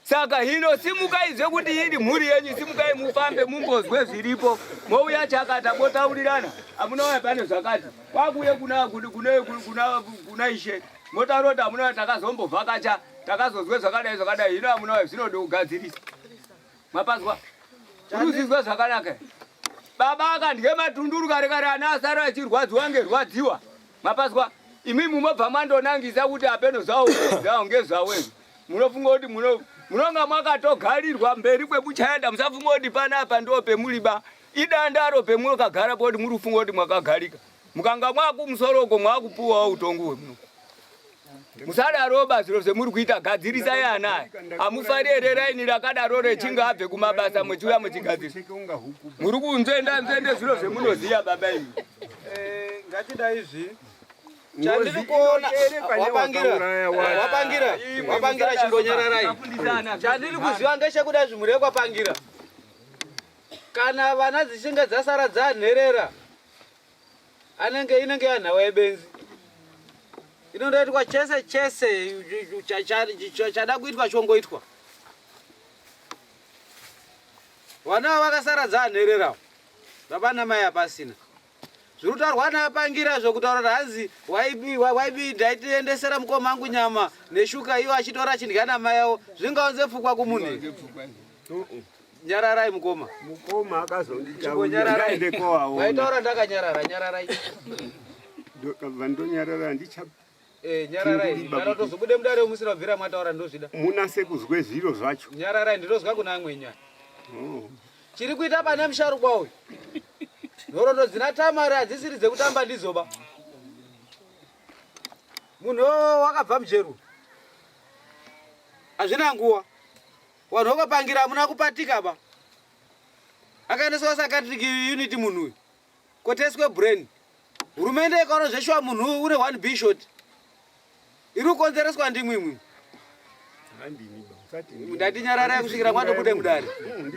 J: saka hino simukai zvekuti iri mhuri yenyu simukai mufambe mumbozwe zviripo mouya chakata motaurirana amunauya pane zvakati kwakuye kuna, kuna, kuna, kuna ishe motaura kuti amunauya takazombovhakacha takazozwe zvakadai zvakadai hino amunauya zvinode kugadzirisa mapazwa uruzizwa zvakanaka baba akandye matunduru kare kare ana asara achirwadziwa ngerwadziwa mapazwa imi mumobva mandonangisa kuti apeno zvawo zvawo ngezvawo izvi munofunga kuti muno munonga mwakatogarirwa mberi kwebuchaenda musafunga kuti panapa ndo pemuri ba idandaro pemwakagara poti muri kufunga kuti mwakagarika mukanga mwakumusoro uko mwakupuwawo utongi hwemuno musadaroba zviro zvemuri kuita gadzirisai ana aya hamufari here raini rakadaro rechinge abve kumabasa muchiuya muchigadzirisa muri kunzvenda nzvende zviro zvemunoziva baba imi
B: eh, ngatida izvi chandiri kuona wapangira wapangira wapangira chimbonyararai chandiri kuziva ngechekuda zvimhuri yekwapangira kana vana dzichinge dzasara dzanherera anenge inenge yanhawa yebenzi inondoitwa chese chese chada kuitwa chongoitwa vana ava vakasara dzanherera baba namai apasina zviri kutaurwa napangira zvokutaura kuti hanzi waibi ndaitiendesera mukoma angu nyama neshuka iwo achitora achindya namai avo zvingaunze pfukwa kumunhu Nyararai mukoma.
F: Mukoma akazonditaurira
B: kowaona. Vaitaura ndakanyarara, nyararai.
F: Ndokabva ndonyarara ndicha
B: Eh, nyararai. Kana tozobude mudare musina kubvira mwataura ndozvida.
F: Munase kuzwe zviro zvacho.
B: Nyararai ndinozwa kuna amwe nyaya. Oh. Chiri kuita pane musharukwa uyu. Nhoroondo dzina Tamari hadzisiri dzekutamba ndizoba. Munhu wakabva mujeru. Hazvina nguwa. Vanhu vakapangira hamuna kupatika ba. Akaendeswa psychiatric unit munhu uyu. Koteswe brain. Hurumende ikaona zveshuwa munhu uyu une 1 B short. Iri kukonzereswa ndimwi imwi. Ndati nyararai kusvikira mwatobude mudare.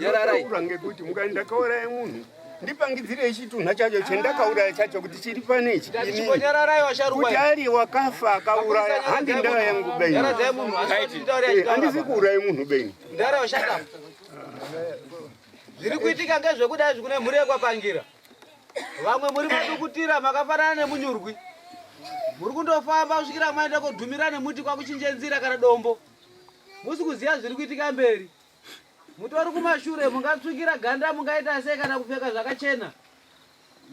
B: Nyararai.
F: Ngekuti mukandakauraya munhu ndipangidzirei chitunha chacho chendakauraya chacho kuti chiri pane ichi
B: Nyararai washarukwa.
F: Kuti ari wakafa akauraya handi ndaa yangu beni.
B: Nyaradzai munhu
F: eh, handisi kuuraya munhu beni.
B: Ndara washata. Zviri kuitika ngezvekudai zvikune mhuri yekwapangira. Vamwe muri madukutira makafanana nemunyurwi. Muri kundofamba kusvikira maenda kodhumira nemuti kwakuchinje nzira kana dombo. Musi kuziva zviri kuitika mberi. Mutori kumashure mungatsvukira ganda mungaita sei kana kupfeka zvakachena.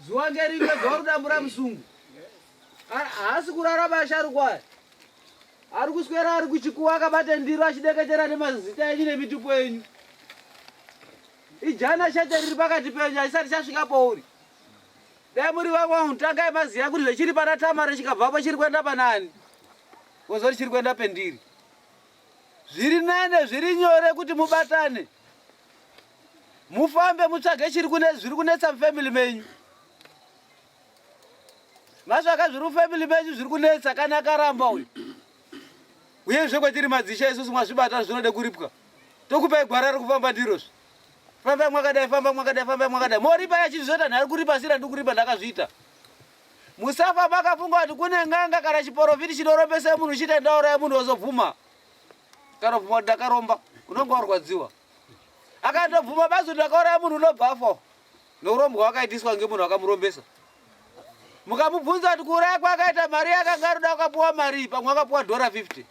B: Zuva ngerimwe zuva rudambura musungu. Haasi kurara basharukwa aya. Ari kuswera ari kuchikuwa akabata ndiro achideketera nemazita enyu nemitupo yenyu. Ijana chete riri pakati penyu haisati chasvika pouri. Dai muri vamwe vanhu tangai maziva kuti zvechiri pana Tamara chikabvapo chiri kuenda panani. Wozoti chiri kuenda pendiri. Zviri nane zviri nyore kuti mubatane. Mufambe mutsvage chiri kune zviri kunetsa mufamily menyu. Masvaka zviri mufamily menyu zviri kunetsa kana akaramba uyu. Uyezve kwetiri madzishe isusu mwazvibata zvinode kuripwa. Tokupai gwara rekufamba ndirozve. Fambai mwakadai, famba mwakadai, fambai mwakadai. Moripa yachizvizoita nhari kuripa sira ndikuripa ndakazviita. Musafa makafunga kuti kune n'anga kana chiporofiti chinorombesa munhu chiita ndauraya munhu wozobvuma. Kana bvuma kuti ndakaromba, unonga warwadziwa. Akatobvuma basi kuti ndakauraya munhu unobva afa. Neurombwa wakaitiswa ngemunhu wakamurombesa. Mukamubvunza kuti kuuraya kwakaita mari yakanga aruda akapuwa mari pamwe akapuwa dhora 50.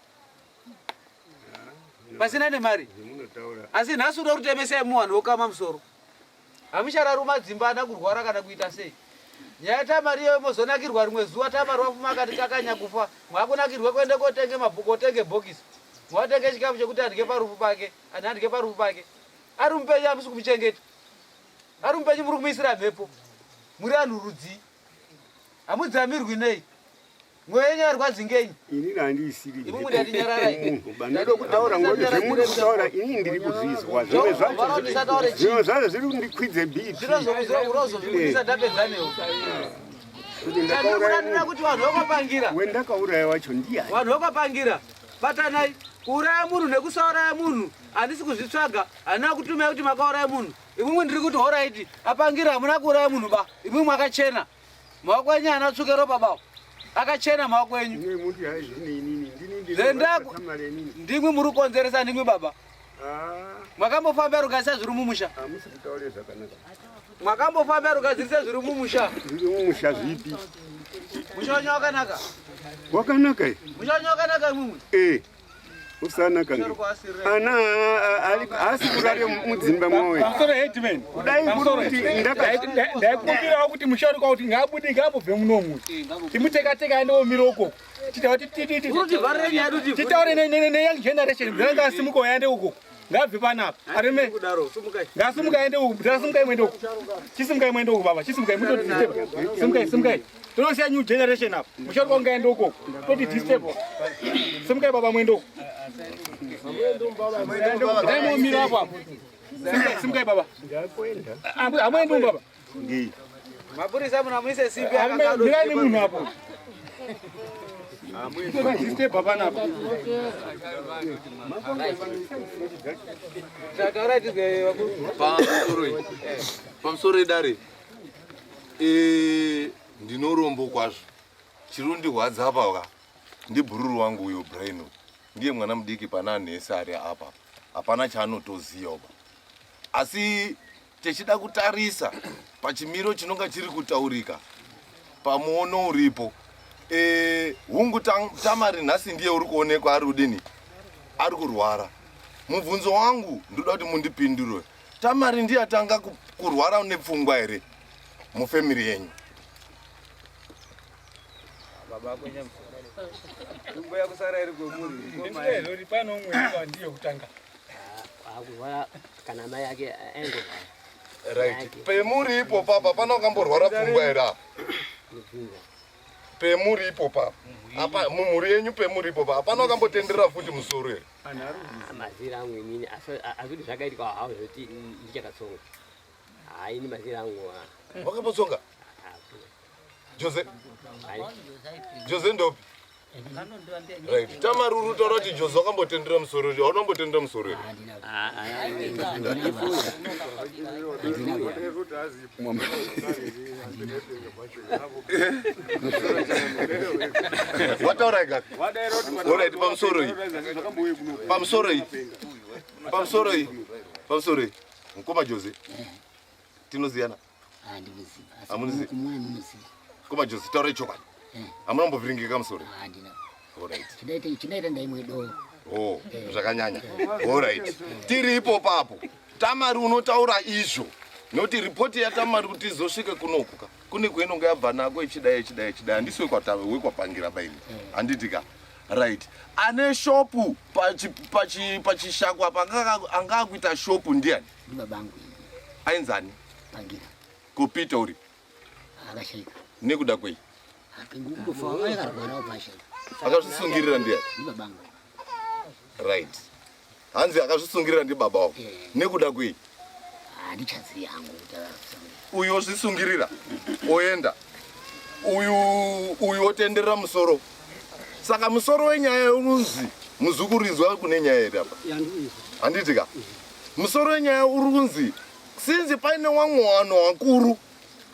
B: Pasina nemari. Asi nhasi uda kutemesai muwanhu wokama musoro. Hamucharari madzimba ana kurwara kana kuita sei. Nyaya Tamari iyoyo mozonakirwa rimwe zuva Tamari wafuma akati kakanya kufa. Mwakunakirwe kuende kotenge mabhuku otenge bhokisi. Mwatenge chikafu chekuti adye parufu pake, anhu adye parufu pake. Ari mupenyu hamusi kumuchengeta. Ari mupenyu muri kumuisira mhepo. Muri anhu rudzii? Hamudzamirwi nei? Mwoyo yenyu yarwadzi ngenyi?
F: Inini handiisiri
B: Imwi mudati nyararai.
F: munhu bandada kutaura ngoti zvemuri kutaura inini ndiri kuzvizwa zvimwe zvacho
B: Usataure chii.
F: zvimwe zvacho zviri kundikwidze BP
B: Zvinozozvibudisa ndapedza newe.
F: kuti
B: Chandiri kuda ndinoda kuti vanhu vekwapangira.
F: Wendakauraya wacho ndiyani?
B: Vanhu vekwapangira batanai. Kuuraya munhu nekusauraya munhu handisi kuzvitsvaga. Handina kutumai kuti makauraya munhu. Imwimwi ndiri kuti horaiti apangira hamuna kuuraya munhu ba. Imwimwi mwakachena. Maoko enyu haana tsvuke ropa bawo. Akachena maoko enyu. Zvendaku ndimwi muri kukonzeresa ndimwi baba. Mwakambofamba rugadzisa zviri mumusha. Mwakambofamba rugadzirisa zviri mumusha.
F: Zviri mumusha zvipi?
B: Musha wenyu wakanaka.
F: Wakanaka.
B: Musha wenyu wakanaka imwimwi.
F: Eh. Usanaka nge. Ana haasi kurare mudzimba mwawe.
H: Pamusoro headman.
F: Kudai kuri kuti
H: ndaikumbirawo kuti musharuka kuti ngaabude ngaambobve munomu. Timuteka teka aende omira ukoko. Titaure neyoung generation mudhara ngaasimuka aende ukoko. Ngaabve panapa. Arime. Ngaasimuka aende uko. Mudhara simukai muende uko. Chisimukai muende uko baba. Chisimukai mutodisturb. Simukai simukai. Tinosiya new generation apa. Musharuka ungaende ukoko. Toti disturb. Simukai baba muende uko. Dai momira apo apo. Simukai simukai baba. Amuende uko baba.
B: Mapurisa munamuise simbi akangado.
H: Mirai nemunhu apo. Disturb panapa.
B: Tataura tizwe vakuru.
K: Pamusoro iyi. Pamusoro idare. Eh, ndinorombo kwazvo. Chiri kundirwadza apa ka ndibhururu wangu uyo Brian uyu. Ndiye mwana mudiki pana anhu ese ari apa. Hapana chaanotoziva uba. Asi techida kutarisa pachimiro chinonga chiri kutaurika pamuono uripo e, hungu Tamari nhasi ndiye uri kuonekwa ari kudini ari kurwara mubvunzo wangu ndoda kuti mundipindure Tamari ndiye atanga kurwara nepfungwa here mufamily yenyu?
B: Baba kwenya mbuya kusara iri kwemuri.
H: Ndinozoti pano umwe ndiye kutanga.
G: Akurwara kana mai ake aingorwara.
K: Right. Pemuri ipo papa pana wakamborwara pfungwa here apa? Pemuri ipo papa. Apa mumhuri yenyu pemuri ipo papa. Hapana wakambotenderera futi musoro here?
G: Mazira angu inini asi kuti zvakaitika hawo zvekuti ndichakatsonga. Haa ini mazira angu.
K: Wakambotsonga? Jose. Jose ndopi? Right. Tamaruru taura kuti Jose wakambotendera musoro here? Hauna kumbotendera musoro here? Wataura ega. Alright, pamusoro iyi. Pamusoro iyi. Pamusoro iyi. Pamusoro iyi. Mukoma Jose. Tinoziyana. Hamuzivi. Mukoma Jose taura chokwadi. Hamuna kumbovhiringika musoro?
L: Handina.
K: Alright.
L: Chinoita chinoita ndaimwe doro.
K: Oh, zvakanyanya. Alright. Tiri ipo papo. Tamari unotaura izvo. Nokuti ripoti yaTamari kuti izosvike kunoku ka. Kune kwainonga yabva nako ichidai ichidai ichidai. Handisi wekwapangira baini. Handiti ka. Right. Ane shopu pachi pachishakwa apa anga akuita shopu ndiani?
L: Ndibabangu.
K: Ainzani?
L: Pangira.
K: Ko Peter uri?
L: Akashaika.
K: Nekuda kwei?
L: Kungofa akarwara pashaika.
K: Akazvisungirira ndiani?
L: Ndibabangu.
K: Right. Hanzi akazvisungirira ndibaba wako. Nekuda kwei?
L: Handichazivi hangu kuti akazvisungirira.
K: Uyu ozvisungirira oenda. Uyu uyu otenderera musoro. Saka musoro wenyaya unonzi muzukuru inzwa kune nyaya iri apa. Handiti ka? Musoro wenyaya uri kunzi sinzi paine wamwe wanhu wakuru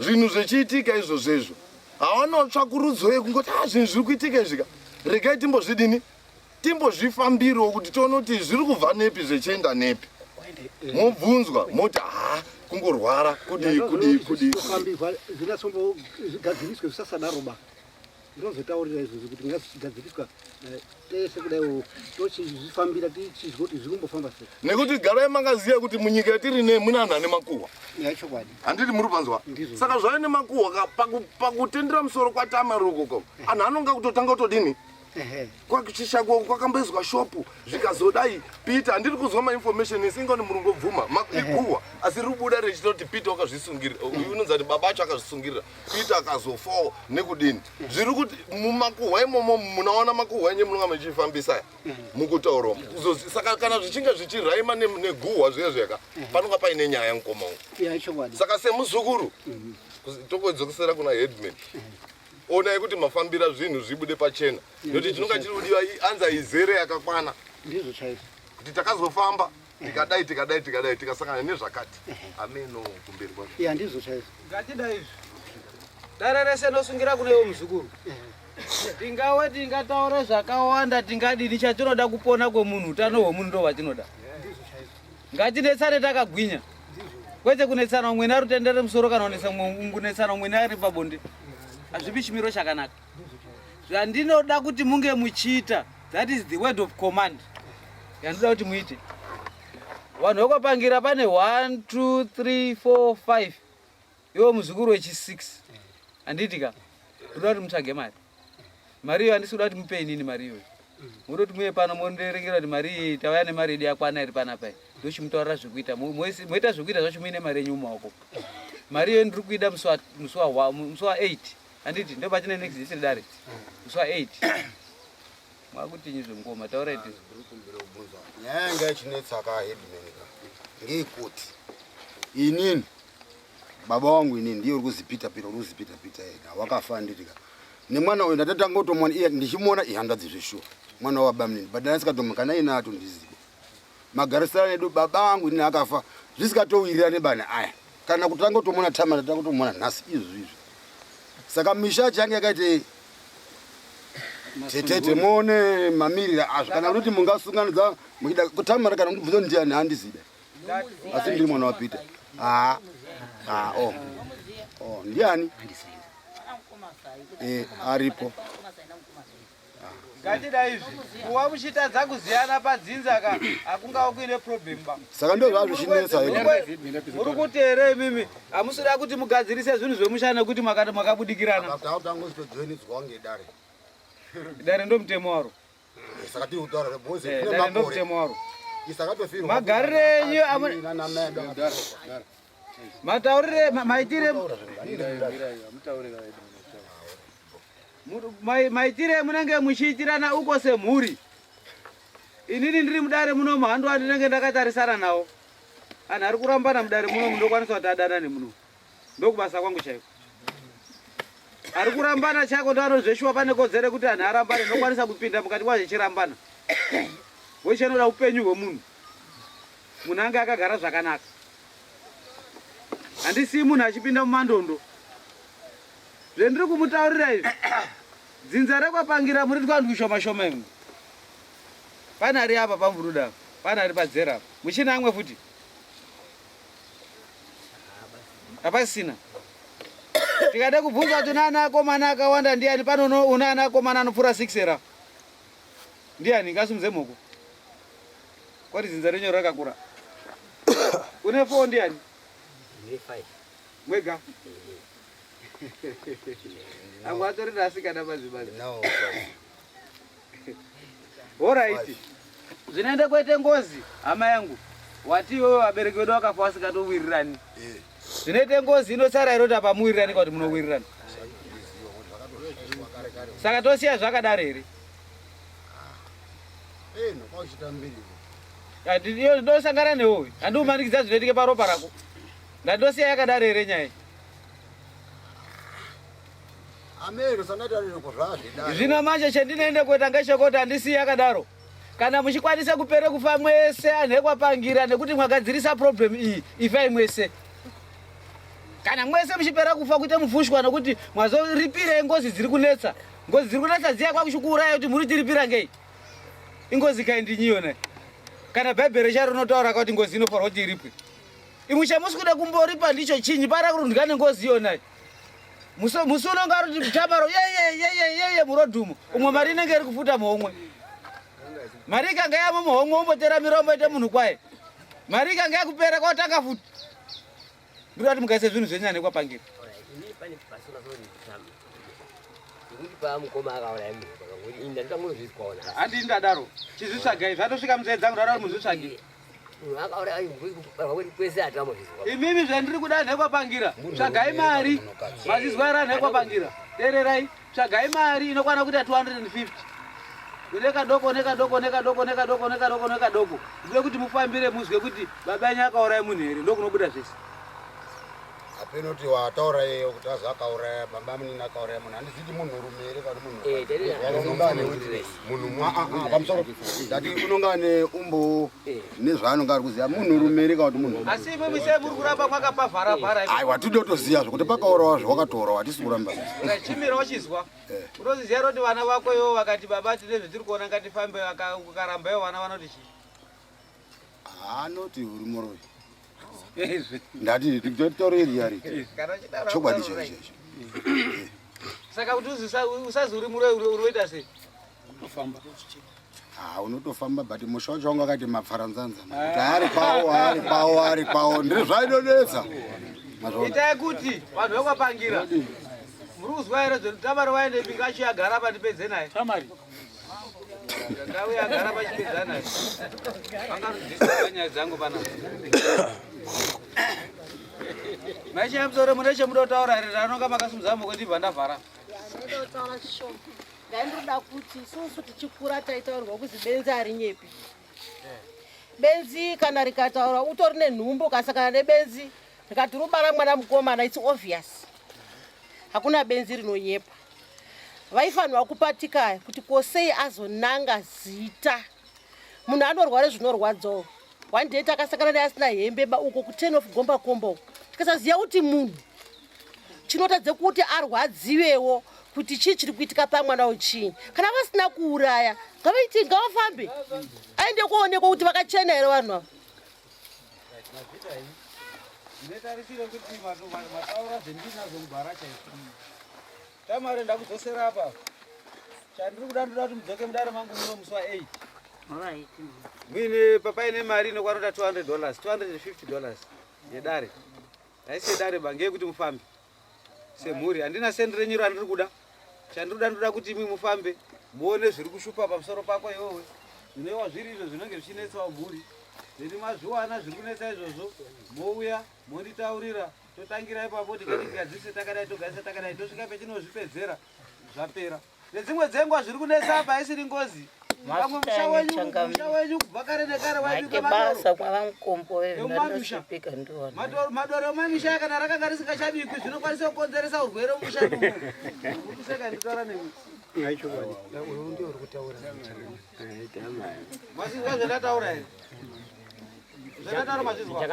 K: zvinhu zvechiitika izvozvo izvo hawanawo tsvakurudzo yekungoti ah zvinhu zviri kuitika izvika regai timbozvidini timbozvifambirawo kuti tione kuti zviri kubva nepi zvechienda nepi mobvunzwa moti ha kungorwara kudii kudii kudii
M: kufambirwa zvinatsombozvigadziriswe zvisasadaro ba ndinozotaurira izvozvo kuti ngazvichigadziriswa eh, tese kudai tochizvifambira tichizwa kuti zviri kumbofamba sei
K: nekuti garai makaziva kuti munyika yatiri nei mune anhu ane makuhwa
M: chokwadi
K: handiti muri panzwa saka zvave nemakuhwa pakutendera musoro kwatamaroko anhu anonga kutotanga kutodini Kwachishako kwakamboiswa shopu zvikazodai Peter handiri kunzwa mainformation ese ingani muri ngobvuma iguhwa asi riri kubuda richita kuti Peter wakazvisungirira uyu unonzi ati baba acho akazvisungirira Peter akazofawo nekudini zviri kuti mumakuhwa imomo munaona makuhwa enye munonga muchifambisa mukutaura umu saka kana zvichinge zvichiraima neguhwa zviya zviyaka panonga paine nyaya mukoma
M: wangu
K: saka semuzukuru tokodzokesera kuna headman onai kuti mafambira zvinhu zvibude pachena nekuti chinonga chiri kudiwa anza izere yakakwana
M: ndizvo chaizvo
K: kuti takazofamba tikadai tikadai tikadai tikasangana nezvakati ameno kumberi kwacho
M: ya ndizvo chaizvo
B: ngatidai izvi dare rese nosungira kune iwo muzukuru tingawe tingataure zvakawanda tingadini chatinoda kupona kwemunhu utano hwemunhu ndo hwatinoda ngatinetsane takagwinya kwete kunetsana umweni ari kutendere musoro kana kunetsa kunetsana umweni ari pabonde hazvipi chimiro chakanaka zvandinoda kuti munge muchiita that is the word of command yandinoda kuti muite vanhu vekwapangira pane 1 2 3 4 5 iwo muzukuru wechi6 handiti ka ndoda kuti mutsvage mari mari iyo handisi kuda kuti mupe inini mari iyoyo muri kuti muye pano mondirengera kuti mari iyi tauya nemari yedu yakwana iri panapa iyi ndochimutaurira zvekuita moita zvekuita zvacho muine mari yenyu mumaoko mari iyoyo ndiri kuida musi wa 8 handiti ndo pachine next isiri dare musi wa 8 mwakutinyi zvengoma taurai tizo
C: nyaya yanga ichinetsa ka headman ka ngeikuti inini baba wangu inini ndiye uri kuzipita pita uri kuzipita pita ega wakafa anditi ka nemwana uyu ndatotanga kutomuona iye ndichimuona ihanzvadzi zveshuwa mwana wabamnini but ndandisikatomwe kana ina atondiziva magarisano edu baba vangu inini akafa zvisikatowirirane bana aya kana kutanga kutomuona tama ndatanga kutomuona nhasi izvi izvi saka misha yacho yange yakaitei tetete muone mamirira azvo kana kuti mungasunganidza muchida kutamara kana kundibvunza ndiyani handizida asi ndiri mwana wapeter ah, ah, oh. Oh, ndiani eh, aripo
B: ngatida izvi kuwa muchitadza kuziyana padzinza ka hakungava kuine problem ba
C: saka ndo zvazvo chinetsa
B: muri kuti here imimi hamusida kuti mugadzirise zvinhu zvemusha nekuti makabudikirana dare ndo mutemo waro
C: saka tiri kutaura zvebhozi
B: eh,
C: kune makore
B: mutemo waro
C: isakatofirwa
B: magarire enyu mataurire maitire maitire munenge muchiitirana uko semhuri inini ndiri mudare muno muhando wandinenge ndakatarisana nawo anhu ari kurambana mudare muno mundokwanisa kuti adanane muno ndokubasa kwangu chaiko ari kurambana chaiko ndoanozveshuwa pane kodzero yekuti anhu arambane ndokwanisa kupinda mukati kwazvo chirambana wechanoda upenyu hwemunhu munhu ange akagara zvakanaka handisii munhu achipinda mumandondo zvendiri kumutaurira izvi dzinza rekwapangira muri twanhu kushoma shoma imwe pane ari apa pamvuruda pane ari padzera apa muchina amwe futi hapasina Tikada kubvunza kuti una akomana akawanda ndiani pano una ana akomana anopfuura 6 era. Ndiani ngasimudze moko. Kwati zinza renyu rakakura. Une 4 ndiani?
G: Ndine 5.
B: Mwega. Amwe atori naasikana mazimazi.
C: No.
B: Alright. Zvinoenda kuite ngozi hama yangu. Wati iwewe vabereki vedu vakafa vasikatowirirani. Zvinoite ngozi inosara here kuti apa muwirirani kana kuti munowirirana? Saka tosiya zvakadaro here?
C: Eh, nokauchita mbiri.
B: Ndosangana newe handiumanikidza zvinoitike paropa rako. Ndandosiya yakadaro here nyaya?
C: Amero sandatarire kuzvazvidaro.
B: Zvino manje chendinoenda kuita ngechekuti handisiyi yakadaro. Kana muchikwanisa kupere kufa mwese anhu ekwapangira nekuti mwagadzirisa problem iyi ifai mwese. Kana mwese muchipera kufa kuite mufushwa nekuti mwazoripirei ngozi dziri kunetsa. Ngozi dziri kunetsa dziya kwakuchikuuraya kuti muri tiripira ngei. Ingozi kaindinyi yona. Kana bhaibheri charo rinotaura kuti ngozi inofanirwa kuti iripwe. Imwe chamusi kuda kumboripa ndicho chinyi para kurundwa nengozi yona. Musi musi unonga ari kuti tamaro yeye yeye yeye murodhumo. Umwe mari inenge iri kufuta muhomwe. Mari ikanga yamo muhomwe umbotera miromo ite munhu kwaye. Mari ikanga yakupera kwatanga futi. Ndikuda kuti mukaise zvinhu zvenyu ane kwapangira.
G: Ini pane pasina zvo Nekuti pamukoma akauraya munhu ngekuti ini ndandangozvizwawo nhasi.
B: Handii ndadaro. Chizvitsvagai zvatosvika munzeve dzangu ndada kuti muzvitsvage.
G: Munhu akauraya kubarwa kwedu kwese hatinambozvizwa.
B: Imimi zvandiri kuda nhekwapangira. Tsvagai mari. Mazizwa here nhekwapangira? Teererai. Tsvagai mari inokwana kuita 250. Une kadoko nekadoko nekadoko nekadoko nekadoko nekadoko. Ndinoda kuti mufambire muzwe kuti baba enyu akauraya munhu here ndokunobuda zvese.
C: Hapeno kuti wataura iye kuti azi akauraya baba munini akauraya munhu handiziti munhurume here kana munhu
G: Eh, tete-
C: unonga ane munhu ah, ah, ah, pamusoro ndati unonga ane umbo nezvaanonga ari kuziva munhurume here kana kuti munhu
B: Asi imimi sei muri kuramba mwakapavhara vhara?
C: aiwa tinotoziva zvekuti pakaurawa zvawakatourawa hatisi kuramba
B: Chimira wachizwa. Unoziziva here kuti vana vako ivo vakati baba tine zvetiri kuona ngatifambe ukaramba ivo vana vanoti chii?
C: Anoti uri muroyi. Ndati titaure reality.
B: Kana uchidaro
C: Chokwadi
B: hakutaura
C: chaicho chaicho.
B: Saka kuti usazi uri muroyi unoita sei?
C: Unotofamba. Ah, unotofamba but musha wacho wanga wakaita mapfaranzanza. Kuti ari kwawo, ari kwawo, ari kwawo. Ndiri zvaidonetsa. Mazvaona.
B: Itai kuti vanhu vekwapangira. Muri kuzwa here zvekuti Tamari waendepi ngachiuya agara apa ndipedze naye. Tamari. Ngauye agara pachipedza naye. Vangarudiswa nyaya dzangu panapa. Maisha musoro mune chemuda kutaura here ranonga makasimudza moko ndibva ndavhara.
N: Ndinoda kutaura chishoma. Ndaindoda kuti isusu tichikura taitaurirwa kuzi benzi harinyepi. Benzi kana rikataura utori nenhumbu ukasangana nebenzi rikati rubara mwana mukomana it's obvious. Hakuna benzi rinonyepa. Vaifanirwa kupatika kuti kosei azonanga zita. Munhu anorwara zvinorwadzawo. One day takasangana naye asina hembe ba uko kuturn off gomba komba uko. Tikasaziva kuti munhu chinotadze kuti arwadziwewo kuti chii chiri kuitika pamwana uyu chii. Kana vasina kuuraya ngavaite ngavafambe aende kuonekwa kuti vakachena here vanhu ava.
B: Ndinetarisire kuti mataura zvendinazvo mugwara chaizvo. Tamari ndakudzosera apa. Chandiri kuda ndoda kuti mudzoke mudare mangu muno musi wa 8.
D: Alright.
B: Muine papaine mari inokwana kuita 200 dollars, 250 dollars yedare. Haisi yedare ba ngeyekuti mufambe semhuri. Handina sendi renyu randiri kuda. Chandiri kuda ndoda kuti imwi mufambe muone zviri kushupa pamusoro pako iwewe. Zvinova zviri izvo zvinenge zvichinetsawo mhuri. Then mazviwana zviri kunetsa izvozvo mouya monditaurira totangira ipapo tikati tigadzise takadai togadzisa takadai tosvika petinozvipedzera zvapera. Nedzimwe dzenguva zviri kunetsa apa haisiri ngozi. Pamwe musha wenyu musha wenyu kubva kare nekare waibikwa
D: Maite
B: madoro.
D: basa kwavamukombo
B: Emumamisha.
D: ndandosvipika ndiona.
B: Madoro madoro emumamisha kana rakanga risingachabikwi zvinokwanisa kukonzeresa urwere mumusha imomo. Muri kuseka nditaura nemi. Mazvizwa zvandataura here? Zvandataura mazvizwa?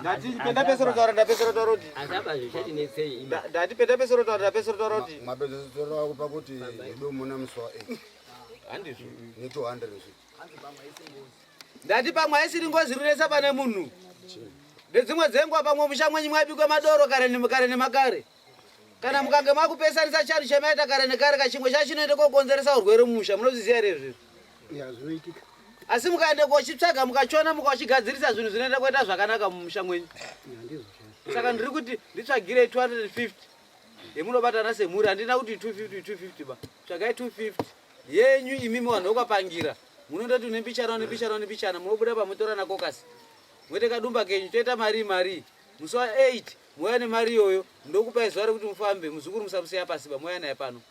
B: Ndati penda pesero taura ndapesero taura kuti.
G: Asi apa zvichatinetsei ima.
B: Ndati penda pesero taura ndapesero taura kuti.
C: Mapedzesero ako pakuti idomuna musi wa 8.
B: Handizvo.
C: Ne 250.
B: Ndati pamwe haisiri ngozi rinetsa pane munhu. Nedzimwe dzenguva pamwe musha mwenyu mwaibikwa madoro kare kare nemakare. Kana mukange makupesanisa chanhu chamaita kare nekare kachimwe chachinoenda kokonzeresa urwere mumusha, munozviziva here izvozvo?
M: Ya, zvinoitika.
B: Asi mukaenda kochitsvaga mukachiona mukachigadzirisa zvinhu zvinoenda kuita zvakanaka mumusha mwenyu. Saka ndiri kuti nditsvagirei 250 yemunobatana semhuri, handina kuti 250 250 ba. Tsvagai 250 yenyu imimi vanhu vokwapangira. Munondoti une mbichana une mbichana une mbichana munobuda pamutorana kokasi. Moite kadumba kenyu toita marii marii. Musi wa 8 mouya nemari iyoyo ndokupai zuva rekuti mufambe muzukuru musamusiya pasi ba mouya naye pano.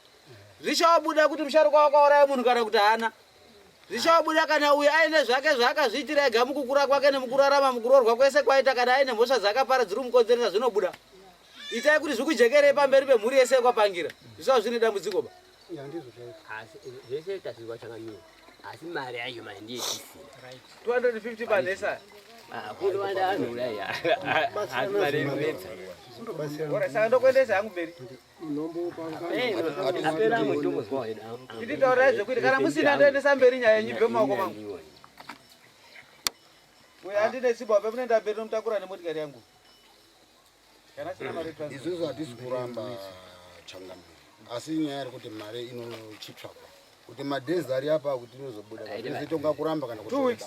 B: Zvichabuda kuti musharukwa wakauraya munhu kana kuti haana. Zvichabuda kana uyu aine zvake zvaakazviitira ega mukukura kwake nemukurarama mukuroorwa kwese kwaita kana aine mhosva dzaakapara dziri kumukonzeresa zvinobuda. Itai kuti zvikujekerei pamberi pemhuri yese yekwaPangira zvisava zvine dambudziko ba.
M: Ya, ndizvo chaizvo.
G: Asi zvese tazvinzwa changamire. Asi mari yacho manje ndiye tisina.
B: 250 panhesa.
G: Ah, kunowanda vanhu kudai. Asi mari inonetsa.
B: Ora saka ndokuendesa hangu mberi.
G: Apera mutombo
B: Iti taurai zvekuti kana musina ndoendesa mberi nyaya yenyu ibve mumaoko mangu. Uyo handine simba wape munoenda mberi nomutakura nemotikari yangu. Kana asina mari transport.
C: Isusu hatisi kuramba changamire asi inyaya yeri kuti mari inochitsvakwa kuti madays ari apa kuti inozobuda zvese tonga kuramba kana
B: Two weeks.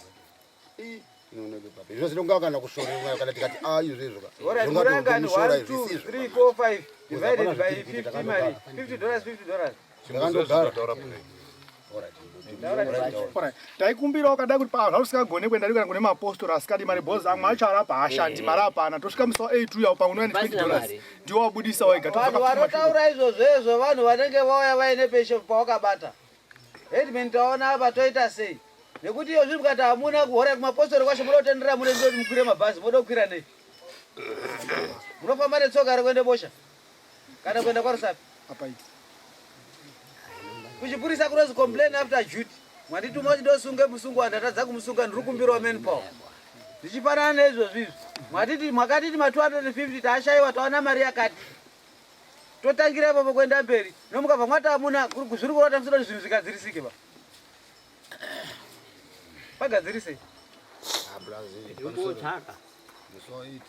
C: inoonekwe papi zvose tonga kana kushorera kana tikati a izvo izvo ka
B: Alright,
C: Zvonga
B: murangani
C: tomushora
B: 1
C: izvi
B: 2
C: isizvo
B: 3 4 5 divided
C: Hapana
B: by
C: zvipirikiti
B: 50 mari. 50 dollars 50 dollars.
C: Ndakandogara.
H: Alright. Taikumbirawo kada kuti pa zvausingagone kuenda kana kune mapostori asikadi mari because amwe acho arapa haashandi mari hapana tosvika musi wa 8 uya pamwe unoenda 20
B: Pasina
H: dollars
B: mari.
H: ndiwo wabudisa wega
B: Vanhu vanotaura izvozvo izvo vanhu vanenge vauya vaine peshe pawakabata. Headman taona apa toita sei? Nekuti iyo zviri mukati hamuna kuhora kumapostori kwacho munoda kutenderera mune ndoti mukwire mabhazi moda kukwira nei? Munofamba netsoka here kuenda bosha? Kana kuenda kwaRusape?
H: Apaiti.
B: Kuchipurisa kunozi complain after duty. Mwandituma kuti ndosunge musungwa ndatadza kumusunga ndiri kumbirawo manpower. Zvichifanana neizvozvo izvi. Mwatiti mwakatiti ma 250 taashaiwa tawana mari yakati. Totangira ipapo kuenda mberi. Nomukabva mwati hamuna zviri kurota musina kuti zvinhu zvigadzirisike ba. Pagadzirisei.
G: Ndingotsvaka.
C: Musi wa 8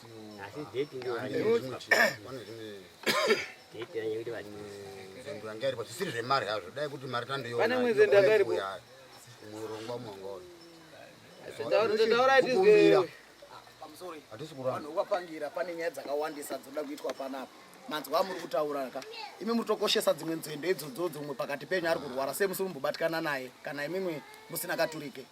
G: Asi date ndio Date yangu kuti vati
C: nzendo yanga iripo zvisiri zvemari hazvo dai kuti mari tandoiona
B: Pane imwe nzendo yanga iripo.
C: murongwa mwanga
B: Taurai tizwe.
O: Pamusoro
C: Hatisi kuramba.
O: vanhu vokwapangira pane nyaya dzakawandisa dzinoda kuitwa panapa manzwa amuri kutaura ka imi muri tokoshesa dzimwe nzendo idzodzo umwe pakati penyu ari kurwara sei musiri kumbobatikana naye kana imimwe musina katurike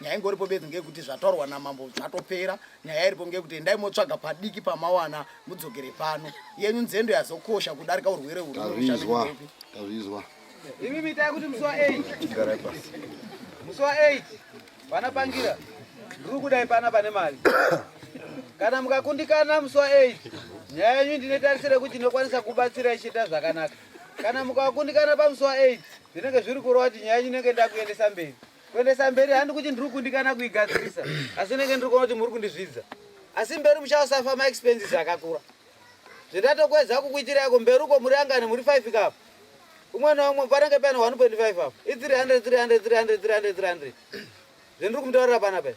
O: nyaya ingoripo bedzi ngeyekuti zvataurwa namambo zvatopera nyaya iripo ngeyekuti endai motsvaga padiki pamawana mudzokere pano yenyu nzendo yazokosha kudarika urwere huri
C: Tazvizwa. Tazvizwa.
B: Imi itai kuti musi wa 8.
C: Garai pasi.
B: Musi wa 8 vana Pangira ndiri kudai pana pane mari. Kana mukakundikana musi wa 8 nyaya yenyu ndinotarisira kuti ndinokwanisa kubatsira ichiita zvakanaka. Kana mukakundikana pamusi wa 8 zvinenge zviri kureva kuti nyaya yenyu inenge ndakuendesa mberi. Kuendesa mberi handi kuti ndiri kukundikana kuigadzirisa asi ndinenge ndiri kuona kuti muri kundizvidza. Asi mberi muchasafa ma expenses akakura. Zvendatokwedza kukuitirai kumberi uko muri angani muri 5 kapo. Umwe naumwe panenge pane 1.5 apo. I 300 300 300 300 300. Zvendiri kumutaurira panapa.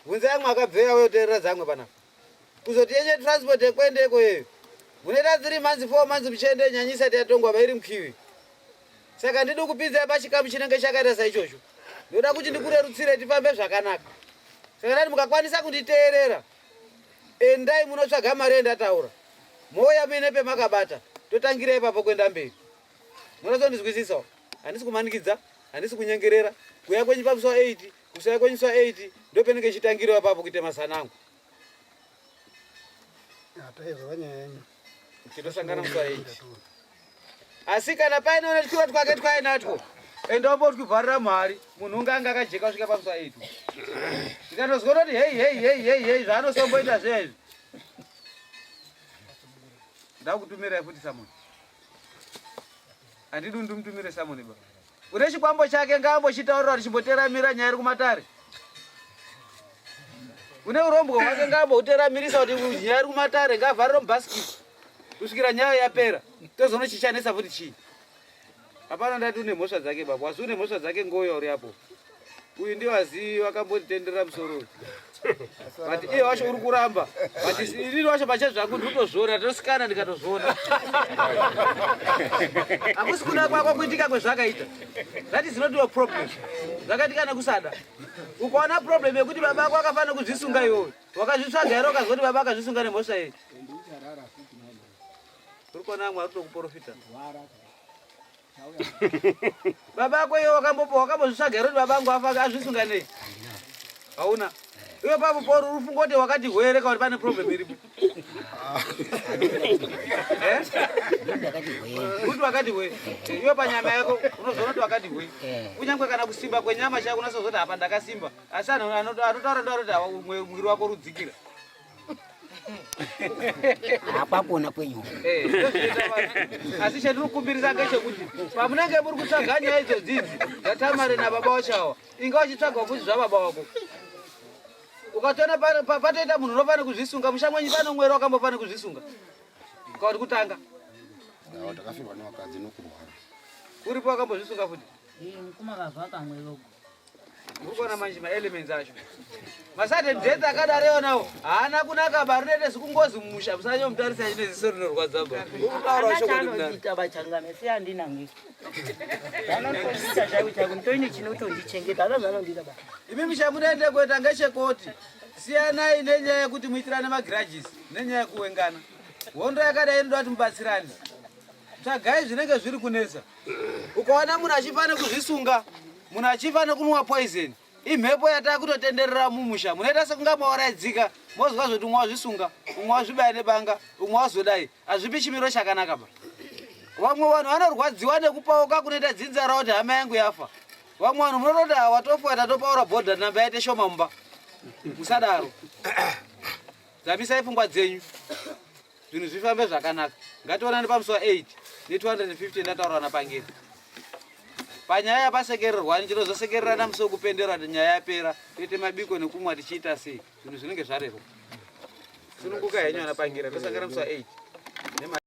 B: Bvunzai amwe akabveya uye teerera dzamwe panapa. Kuzoti yenye transport yekuendeko iyoyo. Munoita 3 months 4 months muchiende nyanyisa yatongwa vairi mukiwi. Saka ndidi kupinzai pachikamu chinenge chakaita saichocho. Ndoda kuti ndikurerutsire tifambe zvakanaka. Saka ndati mukakwanisa kunditeerera endai munotsvaga mari yandataura. Mouya muine pemakabata totangira ipapo kuenda mberi. Munozondizwisisawo. Handisi kumanikidza, handisi kunyengerera. Kuuya kwenyu pamusi wa 8, kusauya kwenyu musi wa 8 ndopenenge ichitangirawo ipapo kuita mazano angu.
M: Taizwa nyaya yenyu.
B: Tinosangana musi wa 8. Asi kana paine une twiwa twake twainatwo enda umbotwivharira mari munhu unge anga akajeka kusvika pamusi wa 8. Ndikatozwa kuti hei hei hei hei hei zvaanosomboita zviya izvi. Ndakutumirai futi samoni. Handidi undimutumire samoni ba. Une chikwambo chake ngaambochitaurira kuti chimboteramira nyaya iri kumatare. Une urombwa hwake ngaambouteramirisa kuti nyaya iri kumatare ngaavharire mubhasikiti kusvikira nyaya yapera. Tozonochichanesa futi chii? Hapana ndati une mhosva dzake baba. Wasi une mhosva dzake ngoyo uri apo. Uyu ndiye wazivi wakambonditenderera musoro uyu. But iye wacho uri kuramba. But inini wacho pachezvangu ndikutozviona, ndinosikana ndikatozviona. Hakusi kuda kwako kuitika kwezvakaita. That is not your problem. Zvakaitika nekusada. Ukaona problem yekuti baba ako akafanira kuzvisunga iwewe. Wakazvitsvaga here ukazwa kuti baba akazvisunga nemhosva yei? Uri kuona amwe ari kutokuporofita. Baba ako iwe wakambopo wakambozvitsvaga here kuti baba angu afa azvisunga nei? Hauna. Iwe papo pauri uri kufunga kuti wakati hwere kana kuti pane problem iripo. Eh? Kuti wakati hwe. Iwe panyama yako unozoona kuti wakati hwe. Kunyangwe kana kusimba kwenyama chako unasozoti apa ndakasimba. Asi anhu anotaura ndo anoti mwiri wako rudzikira.
L: Hakwakona kwenyu.
B: Eh, asi chandiri kukumbirisa ngechekuti pamunenge muri kutsvaga nyaya idzo dzidzi dzaTamari nababa wacho awa, inga uchitsvaga kuti zvababa wako. Ukatoona patoita munhu unofanira kuzvisunga musha mwenyu pano mwero wakambofanira kuzvisunga. Ukaoti kutanga.
C: Takafirwa nevakadzi nokurwara.
B: Uripo wakambozvisunga futi?
D: Eh, mukoma kavha kamwe vogo.
B: Urikuona manje maelements acho. Masudden death akadaro iwonawo haana kunaka ba rinoita sekungozi mumusha musanyomutarisa chine ziso rinorwadza ba. Urikutaura chokwadi mudaro.
D: Anoita bachangame se andina ngi. Vanondiita chaiwo chaiwo ndoine chinotondichengeta hazvo zvanondida ba.
B: Imi misha munoenda kuita ngechekoti siyanai nenyaya yekuti muitirane magrudges nenyaya yekuwengana. Hondo yakadai inoda kuti mubatsirane. Tsvagai zvinenge zviri kunetsa. Ukaona munhu achifa nekuzvisunga, munhu achifa nekunwa poison, imhepo yatakutotenderera mumusha. Munoita sekunga mauraidzika, mozwa zvoti umwe wazvisunga, umwe wazvibaya nebanga, umwe wazodai. Hazvipi chimiro chakanaka ba. Vamwe vanhu vanorwadziwa nekupauka kunoita dzinza ravo kuti hama yangu yafa. Vamwe vanhu munototi ah, watofa tatopaura bhodha namba yaite shoma mumba. Musadaro. Dzamisai pfungwa dzenyu. Zvinhu zvifambe zvakanaka. Ngationane pamusi wa 8 ne 250 ndataura napangeri. Panyaya yapasekererwani tinozosekererana musi wekupendera kuti nyaya yapera toite mabiko nekumwa tichiita sei zvinhu zvinenge zvarerwa. Sununguka henyu ana Pangira tosangana musi wa 8.